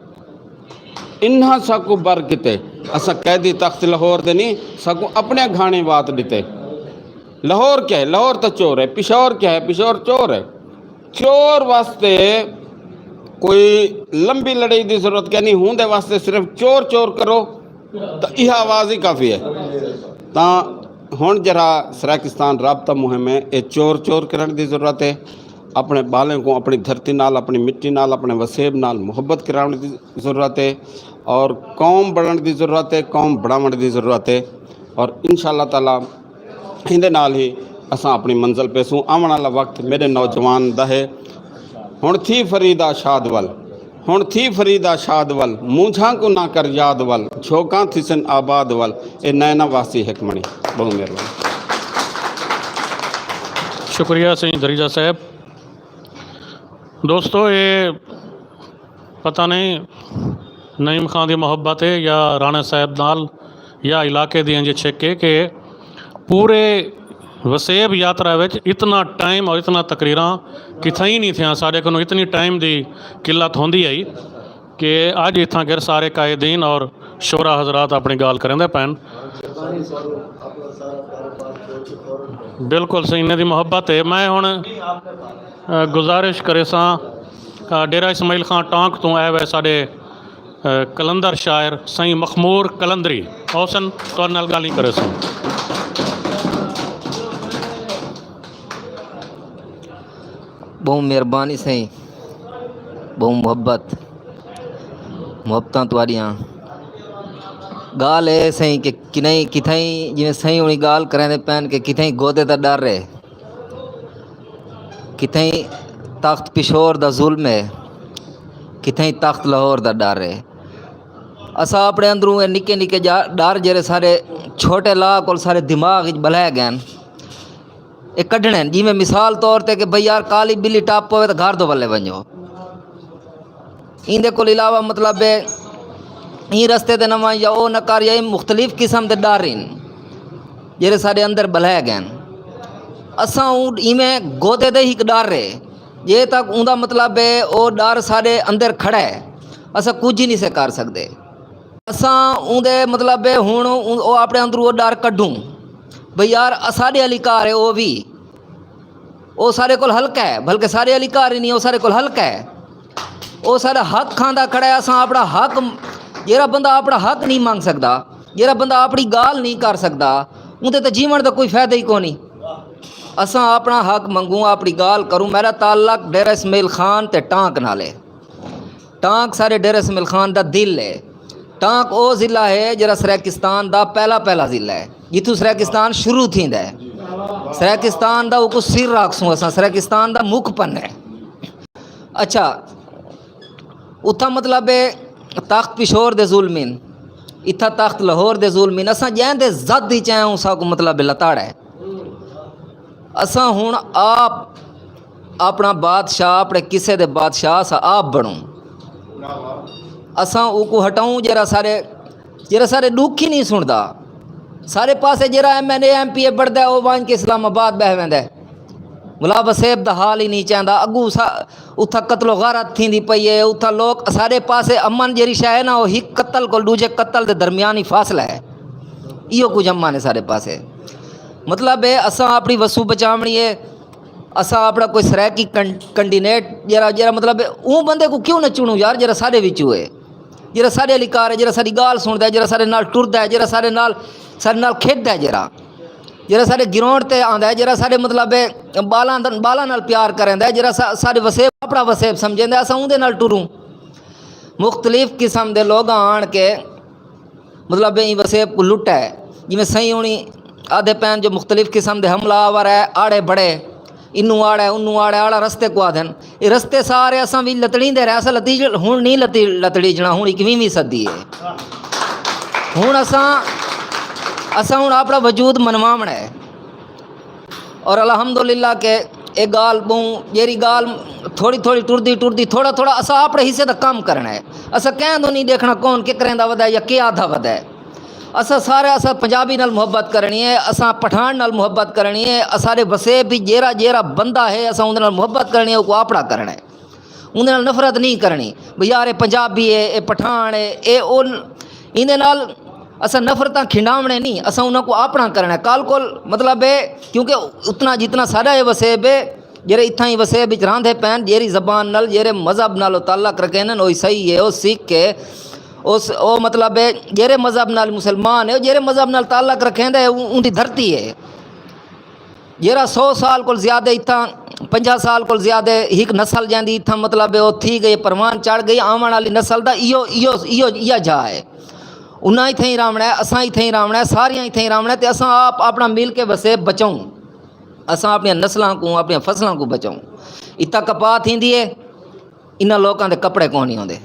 انہاں ساکو بر کیتے، اساں قیدی تخت لاہور دے نہیں، ساکو اپنے گھانے وات دیتے۔ لاہور کیا ہے؟ لاہور تو چور ہے۔ پشور کیا ہے؟ پشور چور ہے۔ چور واسطے کوئی لمبی لڑائی دی ضرورت کیا نہیں، ہوں دے واسطے صرف چور چور کرو، تو یہ آواز ہی کافی ہے۔ تاں ہن جڑا سرائیکستان رابطہ مہم ہے، یہ چور چور کرن دی ضرورت ہے۔ اپنے بالیں کو اپنی دھرتی نال، اپنی مٹی نال، اپنے وسیب نال محبت کراون دی ضرورت ہے، اور قوم بڑھن دی ضرورت ہے، قوم بڑھاون دی ضرورت ہے۔ اور انشاءاللہ تعالیٰ ایندے نال ہی اساں اپنی منزل پیسوں۔ آون والا وقت میرے نوجوان دا ہے۔ ہن تھی فریدا شاد ول، ہن تھی فریدا شاد ول، مونجھاں کو نہ کر یاد ول، جھوکاں تھی سن آباد ول۔ اے نینا واسی حکمنی۔ بہت مہربانی۔ شکریہ سائیں دریجہ صاحب۔ دوستو، یہ پتہ نہیں نعیم خان دی محبت ہے یا رانا صاحب نال یا علاقے دی انجے چھکے کہ پورے وسیب یاترا وچ اتنا ٹائم اور اتنا تقریراں کتھائی نہیں تھیاں۔ ساڈے کولوں اتنی ٹائم دی قلت ہوندی آئی کہ اج اتھاں گر سارے قائدین اور شعراء حضرات اپنی گال کریندے پین۔ بالکل سینے دی محبت ہے۔ میں ہن، آ، گزارش کرے ساں، آ، ڈیرہ اسماعیل خان ٹانک تو آئے ہوئے ساڈے، آ، قلندر شاعر سائیں مخمور قلندری اوسن تہاڈے نال گالیں کرے ساں۔ بہت مہربانی سائیں، بہت محبت، محبتاں تہاڈیاں۔ گال اے سائیں کہ کنہیں کتھائیں جویں سائیں ہونی گال کریندے پین کہ کتھائیں گودے دا ڈر ہے، کتھائیں تخت پشور دا ظلم ہے، کتھیں تخت لاہور دا ڈر ہے۔ اساں اپنے اندروں اے نکے نکے جا- ڈر جڑے سارے چھوٹے لا کول سارے دماغ وچ بلے گئے ہن، اے کڈھنے ہن۔ جویں مثال طور تے کہ بھئی یار، کالی بلی ٹپ پوے تے گھر دو بلے ونجو۔ ایندے کول علاوہ مطلب ہے، این رستے تے نواں یا او نہ کر، یا این مختلف قسم دے ڈر ہن جڑے سارے اندر بلے گئے ہن۔ اساں اون ایویں گودے دے ہی ایک ڈر ہے، جے تک اوندا مطلب ہے او ڈر ساڈے اندر کھڑا ہے، اساں کچھ ہی نہیں سے کر سکدے۔ اساں اوندے مطلب ہے ہن اون- او اپنے اندروں او ڈر کڈوں بھئی یار، اساڈے والی کار ہے، او وی، او سارے کول ہلکا ہے، بلکہ سارے والی کار ہی نہیں، او سارے کول ہلکا ہے۔ او سارا حق کھاندا کھڑا ہے۔ اساں اپنا حق، جیڑا بندہ اپنا حق نہیں منگ سکدا، جیڑا بندہ اپنی گال نہیں کر سکدا، اون تے تے جیون دا کوئی فائدہ ہی کونی۔ اساں اپنا حق منگوں، اپنی گال کروں۔ میرا تعلق ڈیرہ اسماعیل خان تے ٹانک نال ہے۔ ٹانک سارے ڈیرہ اسماعیل خان دا دل ہے۔ ٹانک او ضلع ہے جڑا سرائیکستان دا پہلا پہلا ضلع ہے، جتھوں سرائیکستان شروع تھیندا ہے۔ سرائیکستان دا اوکو سر آکھسوں اساں، سرائیکستان دا مکھ پن ہے۔ اچھا، اتھا مطلب ہے تخت پشور دے ظلمین، اتھا تخت لاہور دے ظلمین، اساں جین دے زد ہی چاہے ہوں ساکو مطلب ہے لتاڑا ہے۔ اساں ہن آپ اپنا بادشاہ، اپنے قصے دے بادشاہ اساں آپ بنوں۔ اساں اوکو ہٹاؤں جڑا سارے، جڑا سارے دکھ ہی نہیں سندا۔ سارے پاسے جڑا ایم این اے، ایم پی اے بڑھدا ہے، او وان کے اسلام آباد بہ ویندا ہے۔ ملا وسیب دا حال ہی نہیں چاہندا۔ اگو سا-، اتھا قتل و غارت تھیندی پئی ہے، اتھا لوگ سارے پاسے امن جڑی شے ہے نا، او ہک قتل کول دوجے قتل دے درمیان ہی فاصلہ ہے۔ ایہو کچھ امن ہے سارے پاسے۔ مطلب ہے، اساں اپنی وسو بچاونی ہے، اساں اپنا کوئی سرائیکی کن-، کینڈیڈیٹ جڑا، جڑا مطلب ہے، اون بندے کو کیوں نہ چنوں یار، جڑا سارے وچوں ہے، جڑا سارے علی کار ہے، جڑا ساری گال سندا ہے، جڑا سارے نال ٹردا ہے، جڑا سارے نال، سارے نال کھیڈدا ہے، جڑا، جڑا سارے گراؤنڈ تے آندا ہے، جڑا سارے مطلب ہے بالاں دا-، بالاں نال پیار کریندا ہے، جڑا سا-، سارے وسیب اپنا وسیب سمجھیندا ہے، اساں اون دے نال ٹروں۔ مختلف قسم دے لوگ آن کے مطلب ایں وسیب کو لٹا ہے۔ جویں سائیں ہونی آدھے پین جو مختلف قسم دے حملہ آور ہے، آڑے بڑے، انو آڑا ہے، انو آڑا ہے، آڑا رستے کو آدھن۔ یہ رستے سارے اساں وی لتڑیں دے رہے، اساں لتی-، ہن نہیں لتی-، لتڑی جنا، ہن اکیسویں صدی ہے۔ ہن اساں، اساں ہن اپنا وجود منواونا ہے۔ اور الحمدللہ کہ اے گال بہوں، جیری گال تھوڑی تھوڑی ٹردی ٹردی، تھوڑا تھوڑا اسا اپنے حصے دا کام کرنا ہے۔ اسا کہیں دو نہیں دیکھنا کون کے کریں دا ودا ہے یا کے آدھا ودا ہے۔ اسا سارے، اسا پنجابی نال محبت کرنی ہے، اسا پٹھان نال محبت کرنی ہے، اسارے وسے بھی جیرا جیرا بندہ ہے، اسا اندر نال محبت کرنی ہے، او کو اپنا کرنا ہے۔ اندر نال نفرت نہیں کرنی۔ بھئی یار، اے پنجابی ہے، اے پٹھان ہے، اے او، اندے نال اساں نفرتاں کھنڈاونے نہیں، اساں انہاں کو اپنا کرنا ہے۔ کل کول مطلب ہے، کیونکہ اتنا جتنا سارا یہ وسیب ہے، جیرے اتھاں ہی وسیب وچ راندے پین، جیری زبان نال، جیرے مذہب نال او تعلق رکھے نن، او عیسائی ہے، او سکھ ہے، او س-، او مطلب ہے، جیرے مذہب نال مسلمان ہے، او جیرے مذہب نال تعلق رکھے دے، اون-، اون دی دھرتی ہے۔ جیرا سو سال کول زیادہ اتھاں، پنجاہ سال کول زیادہ ہک نسل جاندی اتھاں، مطلب ہے، او تھی گئی، پروان چڑھ گئی، آون والی نسل دا ایو، ایو، ایو، ایو جا ہے۔ انہاں اتھاں ہی راونا ہے، اساں اتھاں ہی راونا ہے، ساریاں اتھاں ہی راونا ہے، تے اساں آپ اپنا مل کے وسیب بچاؤں۔ اساں اپنی نسلاں کو، اپنی فصلاں کو بچاؤں۔ اتھاں کپاہ تھیندی ہے، انہاں لوکاں دے کپڑے کون نہیں ہوندے،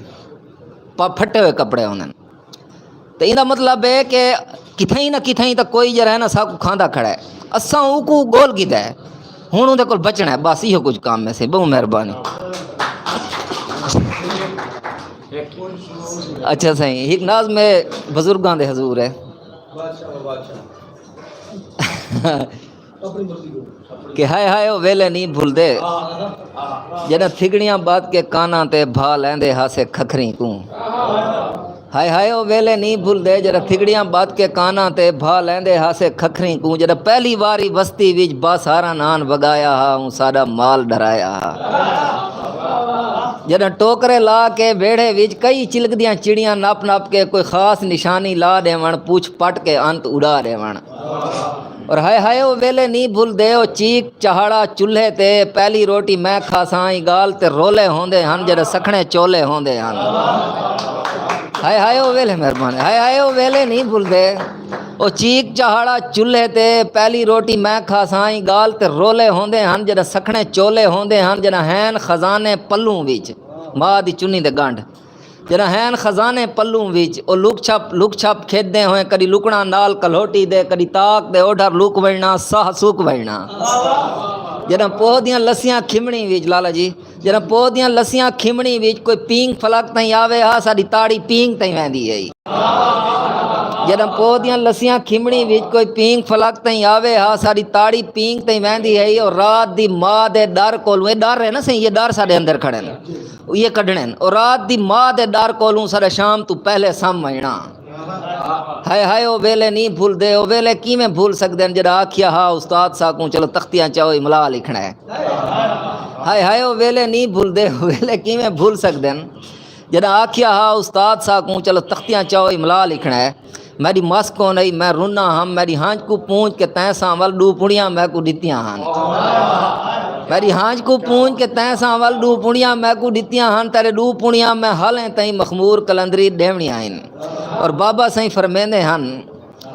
پا پھٹے ہوئے کپڑے ہوندے نے۔ تے ایندا مطلب ہے کہ کتھائیں نہ کتھائیں تاں کوئی جڑا ہے نا، ساکو کھاندا کھڑا ہے۔ اساں اوکو گول کیتا ہے، ہن اوندے کول بچنا ہے۔ بس ایہو کچھ کام ہے سی، بہت مہربانی۔ اچھا سائیں، ایک ناز میں بزرگاں دے حضور ہے۔ کہ ہائے ہائے او ویلے نہیں بھلدے، جنہاں تھگڑیاں بات کے کاناں تے بھا لیندے ہاسے کھکھریں کوں۔ ہائے ہائے او ویلے نہیں بھلدے، جنہاں تھگڑیاں بات کے کاناں تے بھا لیندے ہاسے کھکھریں کوں۔ جنہاں پہلی واری وستی وچ باساراں نان وگایا ہا، اوں ساڈا مال ڈرایا ہا۔ جنہاں ٹوکرے لا کے ویڑھے وچ کئی چلکدیاں چڑیاں نپ نپ کے کوئی خاص نشانی لا ڈیون، پوچھ پٹ کے انت اڑا ڈیون۔ اور ہائے ہائے او ویلے نہیں بھلدے، او چیک چہاڑا چولہے تے پہلی روٹی میں کھاساں، ای گال تے رولے ہوندے ہن، جڑے سکھنے چولے ہوندے ہن۔ ہائے ہائے او ویلے، مہربانی، ہائے ہائے او ویلے نہیں بھلدے، او چیک چہاڑا چولہے تے پہلی روٹی میں کھاساں، ای گال تے رولے ہوندے ہن، جڑے سکھنے چولے ہوندے ہن، جڑے ہین خزانے پلوں وچ۔ ماں دی چنی دے گنڈ۔ جڑا ہین خزانے پلوں وچ، او لک چھپ، لک چھپ کھیڈدے ہوئے، کدی لکنا نال کلہوٹی دے، کدی تاک دے اوڈھر لک وڑنا، ساہ سوک وڑنا۔ جڑا پوہ دیاں لسیاں کھمنی وچ، لالا جی، جڑا پوہ دیاں لسیاں کھمنی وچ کوئی پینگ فلک تائیں آوے ہا، ساڈی تاڑی پینگ تائیں ویندی ہے۔ جڑا پوہ دیاں لسیاں کھمنی وچ کوئی پینگ فلک تائیں آوے ہا، ساڈی تاڑی پینگ تائیں ویندی ہے۔ اور رات دی ماں دے ڈر کولوں، اے ڈر ہے نا سہی، یہ ڈر ساڈے اندر کھڑے نے۔ یہ کڈنے نے۔ اور رات دی ماں دے ڈر کولوں ساڈا شام تو پہلے سم آئنا۔ ہائے ہائے، او ویلے نہیں بھول دے، او ویلے کیویں بھول سکدے نے، جڑا آکھیا ہا استاد سا کوں، "چلو تختیاں چاہو املا لکھنا ہے۔" ہائے ہائے، او ویلے نہیں بھول دے، او ویلے کیویں بھول سکدے نے، جڑا آکھیا ہا استاد سا کوں، "چلو تختیاں چاہو املا لکھنا ہے۔" میری مس کون آئی، میں رونا ہم، میری ہانج کو پونج کے تیں ساں ول ڈو پڑیاں میں کو دتیاں ہن۔ میری ہانج کو پونج کے تیں ساں ول ڈو پڑیاں میں کو دتیاں ہن، تیرے ڈو پڑیاں میں حالیں تئیں مخمور کلندری ڈیونیاں ہن۔ اور بابا سائیں فرمیندے ہن،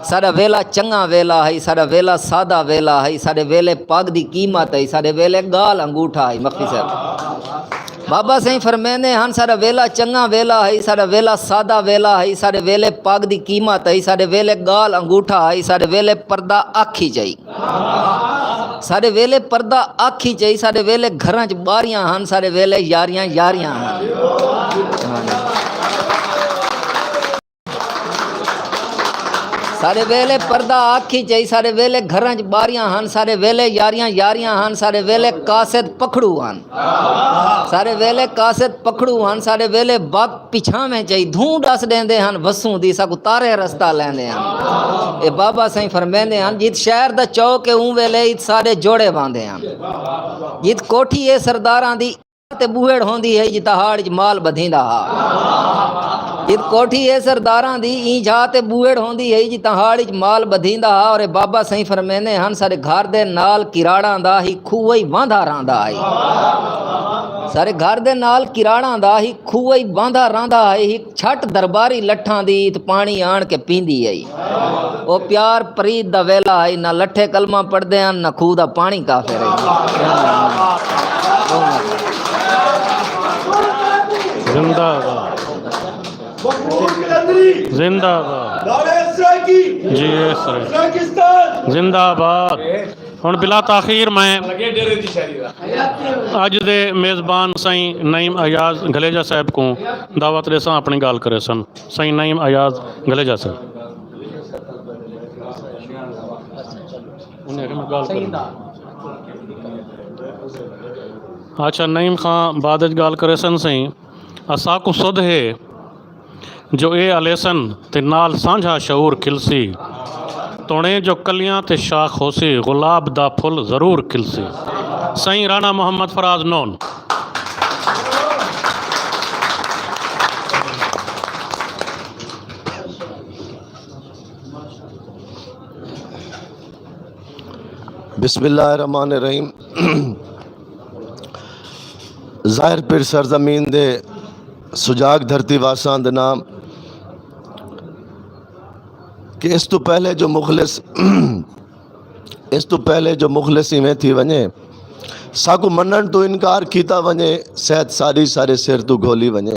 ساڈا ویلا چنگا ویلا ہے، ساڈا ویلا سادہ ویلا ہے، ساڈے ویلے پگ دی قیمت ہے، ساڈے ویلے گال انگوٹھا ہے، مخفی صاحب۔ بابا سائیں فرمیندے ہن، ساڈا ویلا چنگا ویلا ہے، ساڈا ویلا سادہ ویلا ہے، ساڈے ویلے پگ دی قیمت ہے، ساڈے ویلے گال انگوٹھا ہے، ساڈے ویلے پردہ اکھ ہی چاہی۔ ساڈے ویلے پردہ اکھ ہی چاہی، ساڈے ویلے گھراں چ باریاں ہن، ساڈے ویلے یاریاں یاریاں ہن۔ ساڈے ویلے پردہ اکھ ہی چاہی، ساڈے ویلے گھراں چ باریاں ہن، ساڈے ویلے یاریاں یاریاں ہن، ساڈے ویلے قاصد پکھڑو ہن۔ ساڈے ویلے قاصد پکھڑو ہن، ساڈے ویلے وقت پچھاویں چاہی، دھوں ڈس ڈیندے ہن وسوں دی، ساکو تارے رستہ لیندے ہن۔ اے بابا سائیں فرمیندے ہن، جت شہر دا چوک اے اوں ویلے ات ساڈے جوڑے باندے ہن۔ جت کوٹھی اے سرداراں دی تے بوہڑ ہوندی ہے، جتاں ہاڑ اچ مال بدھیندا ہا۔ جت کوٹھی اے سرداراں دی، ایں جا تے بوہڑ ہوندی ہے، جتاں ہاڑ اچ مال بدھیندا ہا۔ اور اے بابا سائیں فرمیندے ہن، ساڈے گھر دے نال کراڑاں دا ہی کھوہ ہی واندا رہندا ہے۔ ساڈے گھر دے نال کراڑاں دا ہی کھوہ ہی واندا رہندا ہے۔ ہک چھٹ درباری لٹھاں دی تے پانی آن کے پیندی ہے۔ او پیار پریت دا ویلا ہے، نہ لٹھے کلمہ پڑھدے ہن، نہ کھوہ دا پانی کافر ہے۔ زندہ باد۔ زندہ باد۔ جی، سر۔ زندہ باد۔ ہن بلا تاخیر میں اج دے میزبان سائیں نعیم ایاز گلیجا صاحب کو دعوت دے ساں، اپنی گل کرے سن۔ سائیں نعیم ایاز گلیجا صاحب۔ اچھا، نعیم خان بعد وچ گل کرے سن۔ سائیں، اساکو سدھ ہے جو اے الیسن تے نال سانجھا شعور کھلسی۔ توڑیں جو کلیاں تے شاخ ہوسی، گلاب دا پھل ضرور کھلسی۔ سائیں رانا محمد فراز نون۔ بسم اللہ الرحمن الرحیم۔ ظاہر پیر سرزمین دے سجاگ دھرتی واساں دے نام کہ اس تو پہلے جو مخلص اس تو پہلے جو مخلص ایویں تھی ونجے، ساکو منن تو انکار کیتا ونجے، سہت ساری سارے سر تو گھولی ونجے۔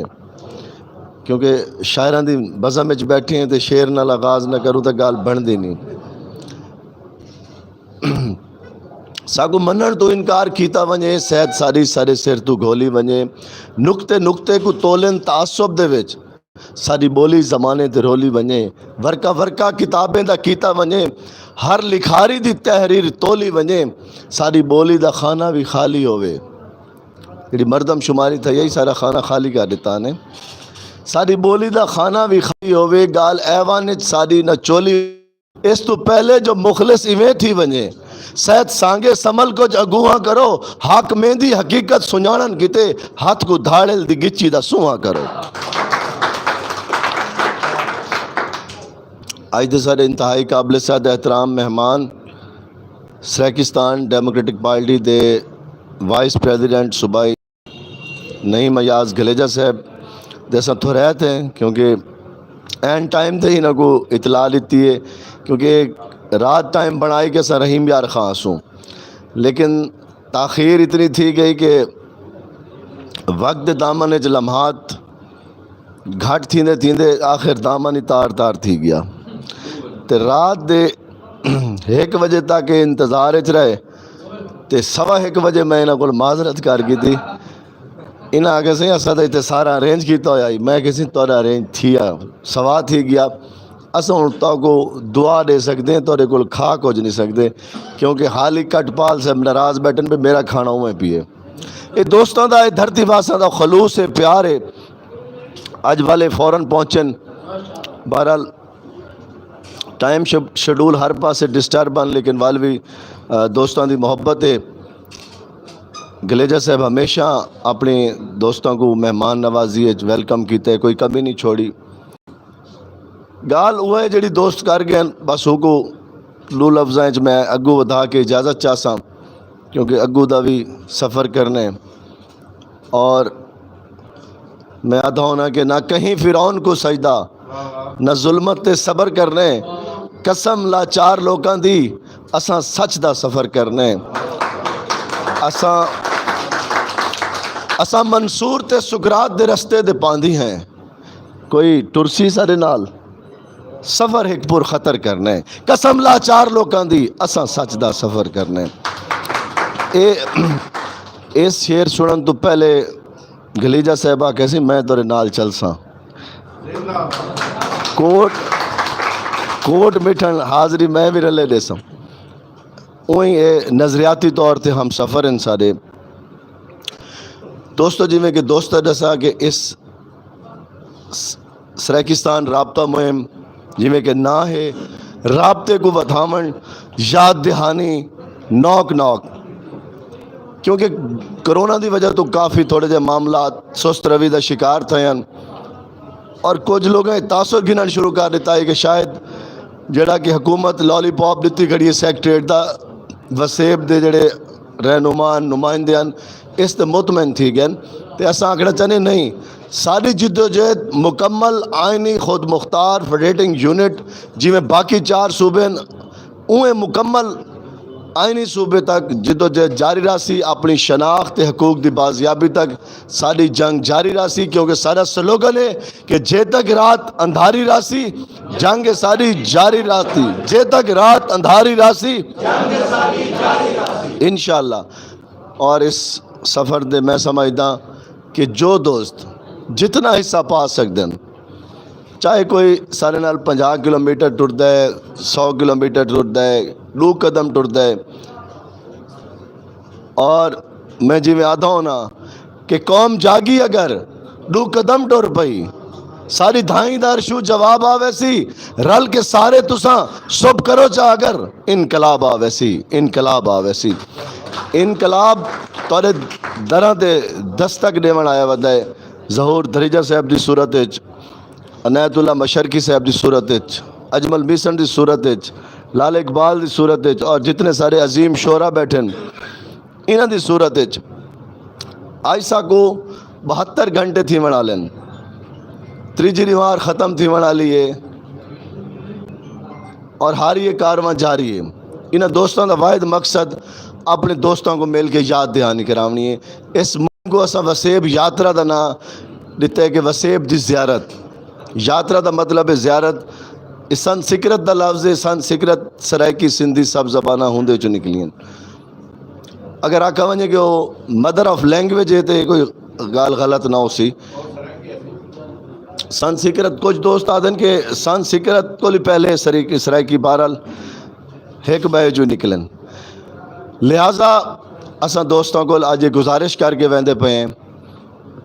کیونکہ شاعراں دی بزم وچ بیٹھے ہیں تے شعر نال آغاز نہ کروں تے گال بندی نہیں۔ ساکو منن تو انکار کیتا ونجے، سہت ساری سارے سر تو گھولی ونجے۔ نقطے نقطے کو تولن تعصب دے وچ ساری بولی زمانے تے رولی ونجے، ورقہ ورقہ کتابیں دا کیتا ونجے، ہر لکھاری دی تحریر تولی ونجے، ساری بولی دا خانہ وی خالی ہووے۔ جڑی مردم شماری تھئی، یہی سارا خانہ خالی کر دیتا نے۔ ساری بولی دا خانہ وی خالی ہووے، گال ایوان وچ ساری نہ چولی۔ اس تو پہلے جو مخلص ایویں تھی ونجے، سید سانگے سمل کچھ اگواں کرو، حق میندی حقیقت سنجانن کیتے، ہاتھ کو دھاڑل دی گچی دا سواں کرو۔ اج دے سارے انتہائی قابل صد احترام مہمان، سرائیکستان ڈیموکریٹک پارٹی دے وائس پریزیڈنٹ صوبائی نعیم ایاز گلیجا صاحب دے اساں تھورائت ہیں، کیونکہ این ٹائم تے انہاں کو اطلاع دیتی ہے، کیونکہ رات ٹائم بنائی کہ اساں رحیم یار خان سوں، لیکن تاخیر اتنی تھی گئی کہ وقت دے دامن وچ لمحات گھٹ تھیندے تھیندے آخر دامن ہی تار تار تھی گیا۔ تے رات دے ایک بجے تک یہ انتظار وچ رہے، تے سوا ایک بجے میں انہاں کول معذرت کر گئی تھی۔ انہاں آکھیا سی، "اساں تاں اتنے سارا ارینج کیتا ہویا ہی۔" میں کہیا سی، "تہاڈا ارینج تھیا، سوا تھی گیا۔ اساں ہن تہاکو دعا دے سکدے ہیں، تہاڈے کول کھا کچھ نہیں سکدے، کیونکہ حالی کٹ پال صاحب ناراض بیٹھن پہ میرا کھانا اوویں پیے۔" اے دوستاں دا، اے دھرتی واساں دا خلوص ہے، پیار ہے۔ اج والے فوراً پہنچن۔ بہرحال، ٹائم شیڈول ہر پاسے ڈسٹرب ہن، لیکن ول وی، آ، دوستاں دی محبت ہے۔ گلیجا صاحب ہمیشہ اپنے دوستاں کو مہمان نوازی وچ ویلکم کیتا ہے، کوئی کمی نہیں چھوڑی۔ گال وہ ہے جڑی دوست کر گئے، بس وہ کو دو لفظاں وچ میں اگو ودھا کے اجازت چاہساں، کیونکہ اگو دا بھی سفر کرنا ہے۔ اور میں آدھا ہونا کہ نہ کہیں فرعون کو سجدہ، نہ ظلمت تے صبر کرنے۔ قسم لاچار لوکاں دی، اساں سچ دا سفر کرنے۔ اساں، اساں منصور تے سقراط دے رستے دے پاندی ہیں۔ کوئی ٹرسی سارے نال؟ سفر ایک پر خطر کرنے۔ قسم لاچار لوکاں دی، اساں سچ دا سفر کرنے۔ اے، اس شعر سنن تو پہلے گلیجا صاحب آکھیا سی، "میں تیرے نال چلساں۔" کوٹ، کوٹ مٹھن حاضری میں بھی رلے دے ساں۔ اوہی اے نظریاتی طور تے ہم سفر ہیں سارے۔ دوستو، جویں کہ دوست دسا کہ اس س-، سرائیکستان رابطہ مہم، جویں کہ نہ ہے، رابطے کو ودھاون، یاد دہانی، نوک نوک۔ کیونکہ کرونا دی وجہ تو کافی تھوڑے جے معاملات سست روی دا شکار تھے ہیں، اور کچھ لوگاں یہ تاثر گھنن شروع کر دیتا ہے کہ شاید جڑا کہ حکومت لالی پاپ دتی کھڑی ہے سیکٹریٹ دا، وسیب دے جڑے رہنما نمائندے ہیں، اس تے مطمئن تھی گئے۔ تے اساں آکھنا چاہنے نہیں، ساری جدوجہد مکمل آئینی خود مختار فیڈریٹنگ یونٹ، جویں باقی چار صوبے ہیں، اوہ مکمل آئینی صوبے تک جدوجہد جاری رہسی، اپنی شناخت تے حقوق دی بازیابی تک ساری جنگ جاری رہسی، کیونکہ سارا سلوگن ہے کہ جے تک رات اندھاری رہسی، جنگ ساری جاری رہسی۔ جے تک رات اندھاری رہسی، انشاءاللہ۔ اور اس سفر دے میں سمجھدا کہ جو دوست جتنا حصہ پا سکدے ہیں، چاہے کوئی سارے نال پنجاہ کلومیٹر ٹردا ہے، سو کلومیٹر ٹردا ہے، دو قدم ٹردا ہے، اور میں جی میں آدھا ہونا کہ قوم جاگی اگر دو قدم ٹر پئی، ساری دھائیں دار شو جواب آوے سی، رل کے سارے تساں سب کرو چا اگر انقلاب آوے سی، انقلاب آوے سی۔ انقلاب تہاڈے دراں تے دستک دیون آیا ودا ہے۔ ظہور دھریجہ صاحب دی صورت وچ، عنایت اللہ مشرقی صاحب دی صورت وچ، اجمل میسن دی صورت وچ، لال اقبال دی صورت وچ، اور جتنے سارے عظیم شعرا بیٹھے ہیں، انہاں دی صورت وچ آج ساکو بہتر گھنٹے تھیون والے ہیں۔ تریجی دیوار ختم تھیون والی ہے اور ہر یہ کارواں جاری ہے۔ انہاں دوستاں دا واحد مقصد اپنے دوستاں کو مل کے یاد دہانی کراونی ہے۔ اس مہم کو اساں وسیب یاترا دا نام دتا ہے کہ وسیب دی زیارت۔ یاترا دا مطلب ہے زیارت۔ یہ سنسکرت دا لفظ ہے، سنسکرت سرائیکی سندھی سب زباناں ہوندے چوں نکلیاں۔ اگر آکھا ونجے کہ وہ مدر آف لینگویج ہے تے کوئی گال غلط نہ ہو سی۔ سنسکرت، کچھ دوست آدھن کہ سنسکرت کو لی پہلے سری-، سرائیکی بہرحال ایک بائے جو نکلن۔ لہذا اساں دوستاں کو آج یہ گزارش کر کے ویندے پے ہیں،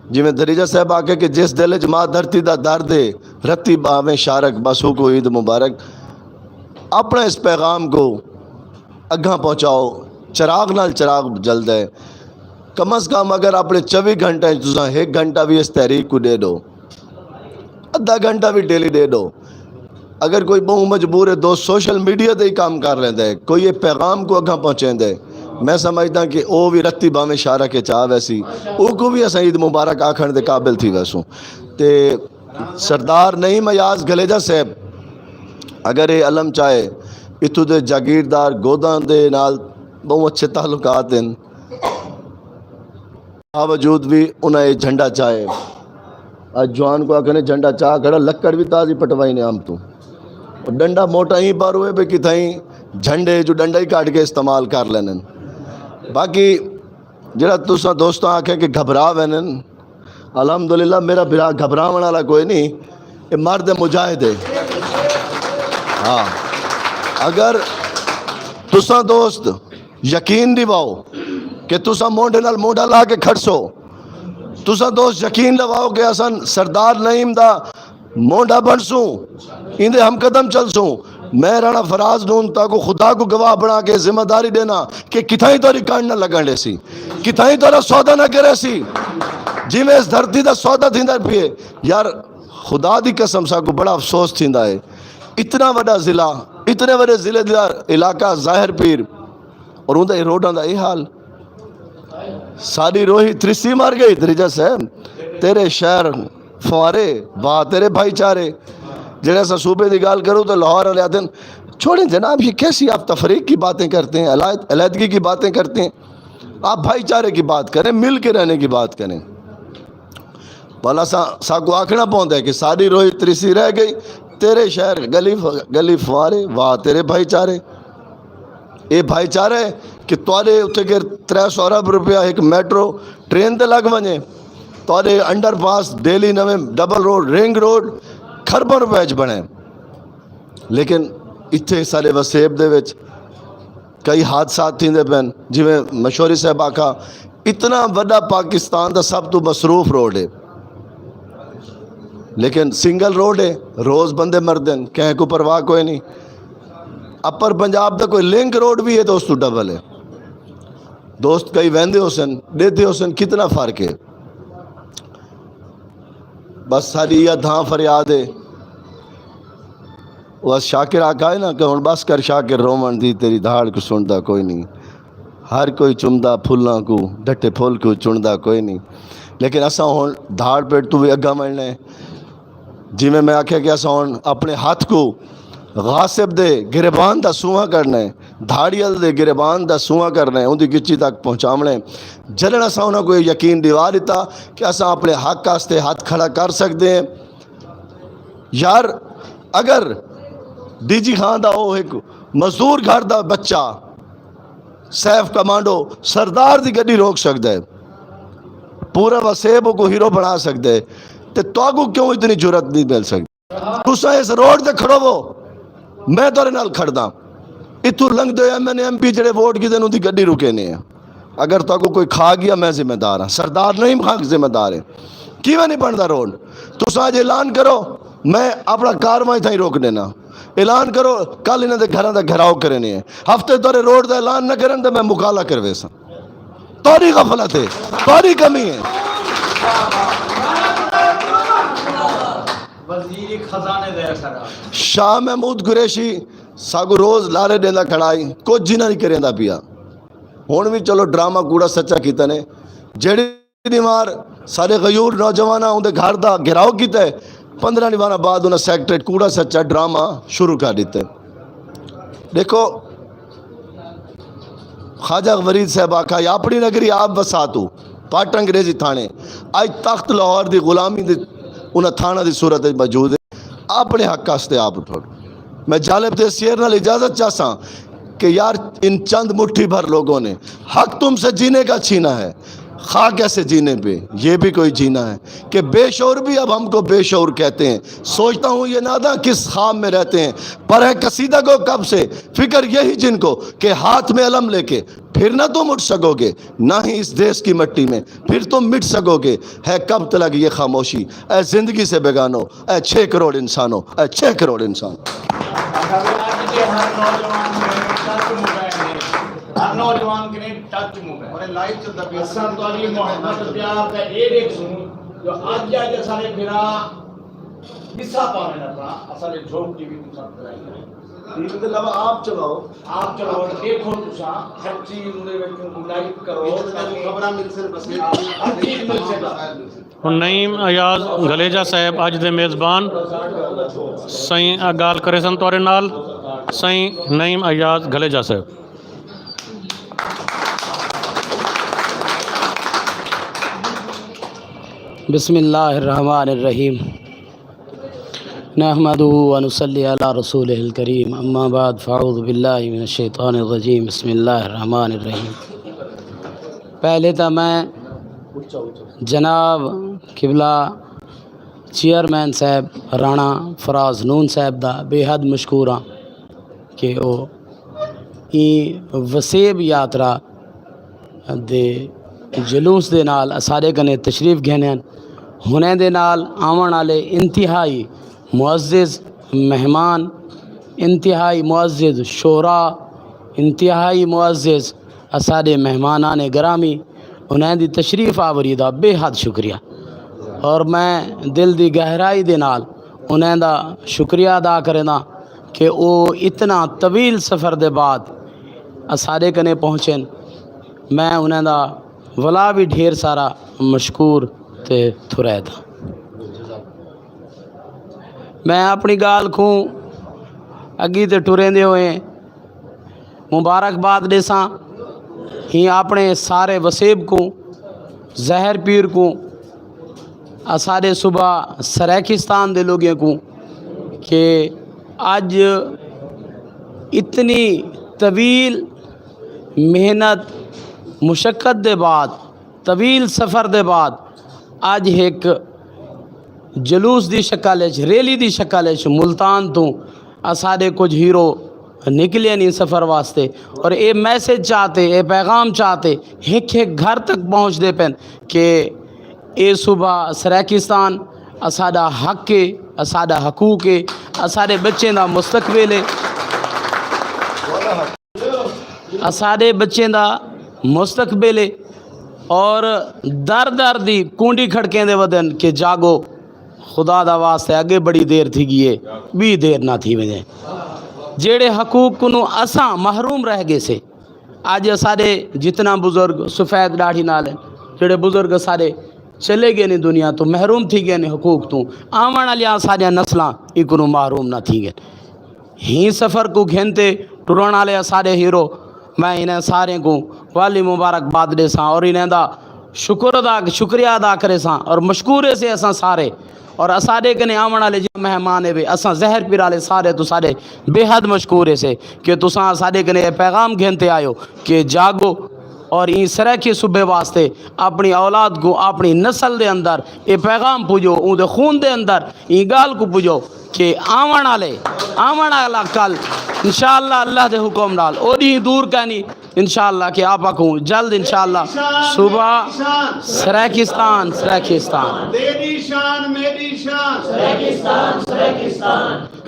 جویں دریجہ صاحب آکھے کہ جس دل وچ ماں دھرتی دا درد ہے، رتی باویں شارک، بس ہو کو عید مبارک۔ اپنا اس پیغام کو اگاں پہنچاؤ، چراغ نال چراغ جلدا ہے۔ کم از کم اگر اپنے چوبی گھنٹے وچ تساں ایک گھنٹہ بھی اس تحریک کو دے دو، ادھا گھنٹہ بھی ڈیلی دے دو۔ اگر کوئی بہت مجبور ہے، دوست سوشل میڈیا تے ہی کام کر لیندا ہے، کوئی یہ پیغام کو اگاں پہنچیندا ہے، میں سمجھدا کہ او بھی رتی باویں شارک کے چاہ ویسی، او کو بھی اساں عید مبارک آکھن دے قابل تھی ویسوں۔ تے سردار نعیم ایاز گلیجا صاحب، اگر یہ علم چاہے، اتھوں دے جاگیردار گوداں دے نال بہت اچھے تعلقات ہیں۔ باوجود بھی انہاں یہ جھنڈا چاہے۔ اج جوان کو آکھنے جھنڈا چاہ کھڑا، لکڑ بھی تازی پٹوائی نے ہم تو۔ ڈنڈا موٹا ہی پر ہوئے بھی کتھائیں جھنڈے جو ڈنڈا ہی کاٹ کے استعمال کر لینے۔ باقی جڑا تساں دوستاں آکھیا کہ گھبرا وینن، الحمدللہ میرا بھرا گھبراون والا کوئی نہیں، یہ مرد مجاہد ہے۔ ہاں، اگر تساں دوست یقین دیواؤ کہ تساں مونڈے نال مونڈا لا کے کھڑسو، تساں دوست یقین دیواؤ کہ اساں سردار نعیم دا مونڈا بنسوں، ایندے ہم قدم چلسوں۔ میں رانا فراز نون تاکو خدا کو گواہ بنا کے ذمہ داری دینا کہ کتھائیں تہاڈی کنڈ نہ لگن دے سی، کتھائیں تہاڈا سودا نہ کرے سی، جویں اس دھرتی دا سودا تھیندا پیے۔ یار، خدا دی قسم، ساکو بڑا افسوس تھیندا ہے۔ اتنا وڈا ضلع، اتنے وڈے ضلع دا علاقہ ظاہر پیر، اور اوندا اے روڈاں دا اے حال۔ ساری روہی تریسی مر گئی، دریجہ صاحب، تیرے شہر فوارے، واہ تیرے بھائی چارے۔ جڑے اساں صوبے دی گل کروں تو لاہور والے آدھے، چھوڑیں جناب، یہ کیسی آپ تفریق کی باتیں کرتے ہیں، علائد-، علیحدگی کی باتیں کرتے ہیں؟ آپ بھائی چارے کی بات کریں، مل کے رہنے کی بات کریں۔ بھلا سا ساکو آکھنا پوندا ہے کہ ساری روہی تریسی رہ گئی، تیرے شہر گلی ف-، گلی فوارے، واہ تیرے بھائی چارے۔ اے بھائی چارے کہ تواڈے اتھے گر ترے سو ارب روپیہ ایک میٹرو ٹرین تے لگ ونجے، تواڈے انڈر پاس، ڈیلی نویں ڈبل روڈ، رنگ روڈ، کھرباں روپے وچ بنے۔ لیکن اتھے سارے وسیب دے وچ کئی حادثات تھیندے پن، جویں مشوری صاحب آکھا، اتنا وڈا پاکستان دا سب تو مصروف روڈ ہے، لیکن سنگل روڈ ہے، روز بندے مردن، کہیں کو پرواہ کوئی نہیں۔ اپر پنجاب دا کوئی لنک روڈ بھی ہے تو اس تو ڈبل ہے۔ دوست کئی ویندے ہو سن، دیتے ہو سن، کتنا فرق ہے؟ بس ساری یہ دھاں فریاد ہے۔ بس شاکر آکھا ہے نا کہ ہن بس کر شاکر، روون دی تیری دھاڑ کو سندا کوئی نہیں۔ ہر کوئی چمدا پھلاں کو، ڈٹے پھول کو چندا کوئی نہیں۔ لیکن اساں ہن دھاڑ پیٹ تو بھی اگا ملنا ہے۔ جویں میں آکھیا کہ اساں ہن اپنے ہاتھ کو غاصب دے گریبان دا سواں کرنا ہے، دھاڑیل دے گریبان دا سواں کرنا ہے، اوندی گچی تک پہنچاونا ہے۔ جدن اساں انہاں کو یقین دیوا دیتا کہ اساں اپنے حق واسطے ہاتھ کھڑا کر سکدے ہیں۔ یار، اگر ڈی جی خان دا او ایک مزدور گھر دا بچہ سیف کمانڈو سردار دی گڈی روک سکدا ہے، پورا وسیب کو ہیرو بنا سکدا ہے، تے تہاکوں کیوں اتنی جرات نہیں مل سکدی؟ تساں اس روڈ تے کھڑو ہو، میں تہاڈے نال کھڑدا۔ اتھوں لنگدے ہوئے ایم این اے، ایم پی جڑے ووٹ کیتے نے، انہاں دی گڈی رکے نے۔ اگر تہاکوں کوئی کھا گیا، میں ذمہ دار ہاں، سردار نعیم خان ذمہ دار ہے۔ کیویں نہیں بندا روڈ؟ تساں اج اعلان کرو، میں اپنا کارواں تھائی روک دینا۔ اعلان کرو، کل انہاں دے گھراں دا گھراؤ کرنے ہیں۔ ہفتے تہاڈے روڈ دا اعلان نہ کرن تے میں مکالا کرویساں۔ تہاڈی غفلت ہے، تہاڈی کمی ہے۔ وزیر خزانے دا ہے سارا۔ شاہ محمود قریشی ساگو روز لارے دیندا کھڑا ہی، کچھ جنہاں نہیں کریندا پیا۔ ہن بھی چلو ڈرامہ کوڑا سچا کیتا نے۔ جڑی دیوار سارے غیور نوجواناں اوندے گھر دا گھراؤ کیتا ہے، پندرہ دیواراں بعد انہاں سیکرٹریٹ کوڑا سچا ڈرامہ شروع کر دیتا ہے۔ دیکھو، خواجہ فرید صاحب آکھا، "یا اپنی نگری آپ وسا تو، پٹ انگریزی تھانے۔" اج تخت لاہور دی غلامی دی انہاں تھانہ دی صورت وچ موجود ہے۔ اپنے حق واسطے آپ اٹھو۔ میں جالب دے شعر نال اجازت چاہساں کہ یار، ان چند مٹھی بھر لوگوں نے حق تم سے جینے کا چھینا ہے، خاک ایسے جینے پہ یہ بھی کوئی جینا ہے کہ بے شعور بھی اب ہم کو بے شعور کہتے ہیں۔ سوچتا ہوں یہ ناداں کس خواب میں رہتے ہیں، پر ہے قصیدہ کو کب سے فکر یہی جن کو کہ ہاتھ میں علم لے کے پھر نہ تم اٹھ سکو گے، نہ ہی اس دیش کی مٹی میں پھر تم مٹ سکو گے۔ ہے کب تلک یہ خاموشی، اے زندگی سے بیگانو، اے چھ کروڑ انسانو، اے چھ کروڑ انسان۔ اج دے ہر نوجوان نے ٹچ موبائل ہے، ہر نوجوان کنے ٹچ موبائل۔ اور لائیو چلدا پیا۔ اساں تہاڈی محبت پیار تے اے دیکھ سوں جو اج اج سارے بھرا حصہ پاویں اپنا، اساں دے جھوک ٹی وی توں سبسکرائب کریں۔ ٹی وی دے علاوہ آپ چلاؤ۔ آپ چلاؤ، دیکھو تساں ہر چیز دے وچ لائک کرو۔ خبراں مل سن بس۔ ہر چیز مل سن۔ ہن نعیم ایاز گلیجہ صاحب اج دے میزبان سائیں گال کرے سن تہاڈے نال۔ سائیں نعیم ایاز گلیجہ صاحب۔ بسم اللہ الرحمن الرحیم۔ نحمده ونصلي على رسوله الكريم، اما بعد، فاعوذ بالله من الشيطان الرجيم، بسم الله الرحمن الرحيم۔ پہلے تاں میں جناب قبلہ چیئرمین صاحب رانا فراز نون صاحب دا بے حد مشکور ہاں کہ او ایں وسیب یاترا دے جلوس دے نال اساڈے کنے تشریف گھنے ہن۔ ہنیں دے نال آون والے انتہائی معزز مہمان، انتہائی معزز شعراء، انتہائی معزز اساڈے مہمانان گرامی، انہیں دی تشریف آوری دا بے حد شکریہ۔ اور میں دل دی گہرائی دے نال انہیں دا شکریہ ادا کرنا کہ او اتنا طویل سفر دے بعد اساڈے کنے پہنچن۔ میں انہیں دا ولا بھی ڈھیر سارا مشکور تے تھرائے دا۔ میں اپنی گال کو اگی تے ٹریں دے ہوئے مبارکباد ڈیساں ہی اپنے سارے وسیب کو، زہر پیر کو، اساڈے صبح سرائیکستان دے لوگوں کو کہ اج اتنی طویل محنت، مشقت دے بعد، طویل سفر دے بعد اج ایک جلوس دی شکل وچ، ریلی دی شکل وچ ملتان تو اساڈے کچھ ہیرو نکلے نہیں سفر واسطے۔ اور اے میسج چاہتے، اے پیغام چاہتے ایک ایک گھر تک پہنچ دے پن کہ اے صوبہ سرائیکستان اساڈا حق ہے، اساڈا حقوق ہے، اساڈے بچیں دا مستقبل ہے۔ اساڈے بچیں دا مستقبل ہے۔ اور در در دی کونڈی کھڑکیں دے ودن کہ جاگو، خدا دا واسطے اگے بڑی دیر تھی گئی ہے، بھی دیر نہ تھی وجے۔ جیڑے حقوق کنوں اساں محروم رہ گئے سے، اج اساڈے جتنا بزرگ سفید داڑھی نال ہیں، جیڑے بزرگ اساڈے چلے گئے نے دنیا تو، محروم تھی گئے نے حقوق تو، آون والیاں ساڈیاں نسلاں ایکوں محروم نہ تھی گئے۔ ہی سفر کو گھنتے ٹرن والے سارے ہیرو، میں انہیں سارے کو والی مبارکباد دے ساں اور انہیں دا شکر ادا، شکریہ ادا کرے ساں اور مشکور ہے سے اساں سارے۔ اور اساڈے کنے آون والے جی مہمان ہے وے، اساں زہر پیر والے سارے تو سارے بے حد مشکور ہے سے کہ تساں ساڈے کنے اے پیغام گھنتے آئے ہو کہ جاگو اور این سرائیکی صوبے واسطے اپنی اولاد کو، اپنی نسل دے اندر اے پیغام پجو، اون دے خون دے اندر اے گال کو پجو کہ آون والے، آون والا کل انشاءاللہ اللہ دے حکم نال او دی دور کانی انشاءاللہ کہ آپ کو جلد انشاءاللہ صبح سرائیکستان، سرائیکستان۔ تیری شان، میری شان۔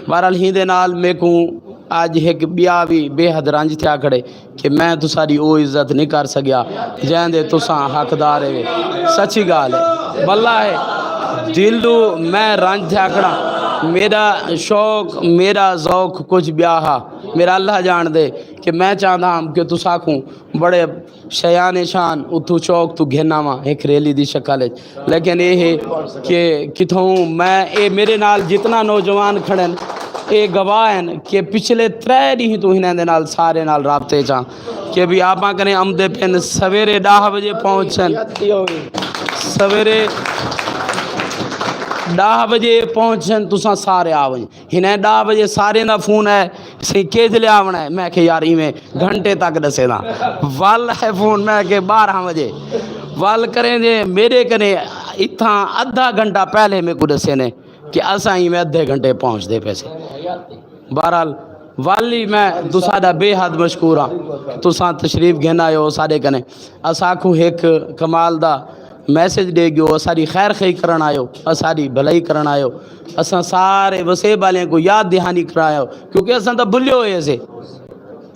بہرحال ہی دے نال میکوں اج ایک بیا بھی بے حد رنج تھیا کھڑے کہ میں تساڈی او عزت نہیں کر سکیا جین دے تساں حقدار ہے۔ سچی گال ہے، واللہ ہے، دل دو میں رنج تھیا کھڑا۔ میرا شوق، میرا ذوق کچھ بیا ہا۔ میرا اللہ جان دے کہ میں چاہتا ہاں کہ تساں کو بڑے شیان شان اتھو چوک تو گھن آواں ایک ریلی دی شکل وچ، لیکن اے ہے کہ کتھوں میں، اے میرے نال جتنا نوجوان کھڑن، اے گواہ ہیں کہ پچھلے ترے ڈینہ تو انہاں دے نال سارے نال رابطے چاں کہ بھی آپاں کنے آمدے پن سویرے ڈاہ بجے پہنچن، سویرے ڈاہ بجے پہنچن، تساں سارے آ ونج۔ ہنیں ڈاہ بجے سارے دا فون ہے، سی کیج لے آونا ہے۔ میں کہ یار ایویں گھنٹے تک دسے دا۔ ول ہے فون، میں کہ بارہ بجے ول کریں جے میرے کنے اتھاں ادھا گھنٹہ پہلے میرے کو دسے نے کہ اساں ایویں ادھے گھنٹے پہنچ دے پیسے۔ بہرحال والی میں تساڈا بے حد مشکور ہاں، تساں تشریف گھن آئے ہو ساڈے کنے۔ اساں کو ایک کمال دا میسج دے گیو، اساڈی خیر خی کرن آئے ہو، اساڈی بھلائی کرن آئے ہو۔ اساں سارے وسیب والے کو یاد دہانی کرایا ہو، کیونکہ اساں تو بھلے ہوئے سے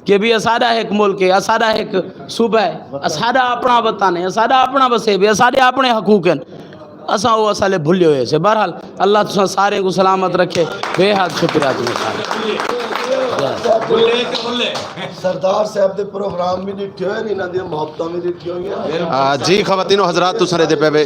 کہ بھی اساڈا ایک ملک ہے، اساڈا ایک صوبہ ہے، اساڈا اپنا وطن ہے، اساڈا اپنا وسیب ہے، اساڈے اپنے حقوق ہیں۔ اساں وہ اسالے بھلے ہوئے سے۔ بہرحال اللہ تساں سارے کو سلامت رکھے۔ بے حد شکریہ تمہیں سارے۔ سردار صاحب دے پروگرام بھی ڈٹھے ہوئے نے، انہاں دیاں محبتاں بھی ڈٹھیاں ہوئیاں۔ آ، جی خواتین و حضرات، تساں دے پے وے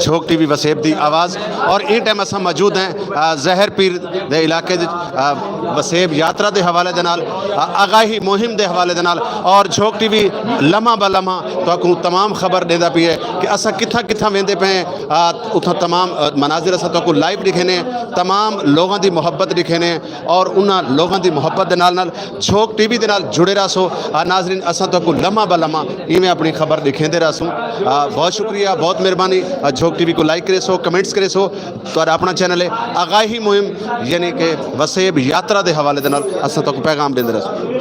جھوک ٹی وی وسیب دی آواز، اور این ٹائم اساں موجود ہیں، آ، زہر پیر دے علاقے دے، آ، وسیب یاترا دے حوالے دے نال، آ، آگاہی مہم دے حوالے دے نال، اور جھوک ٹی وی لمحہ با لمحہ تہاکوں تمام خبر دیندا پئی ہے کہ اساں کتھاں کتھاں ویندے پئے ہیں۔ آ، اتھاں تمام، آ، مناظر اساں تہاکوں لائیو دکھے نے، تمام لوگاں دی محبت دکھے نے، اور انہاں لوگاں دی محبت دے نال نال جھوک ٹی وی دے نال جڑے رہسو۔ آ، ناظرین، اساں تہاکوں لمحہ با لمحہ ایویں اپنی خبر دکھیندے رہسوں۔ آ، بہت شکریہ، بہت مہربانی۔ آ، جھوک ٹی وی کو لائک کرے سو، کمنٹس کرے سو۔ تہاڈا اپنا چینل ہے آگاہی مہم، یعنی کہ وسیب یاترا دے حوالے دے نال اساں تہاکوں پیغام دیندے رہسوں۔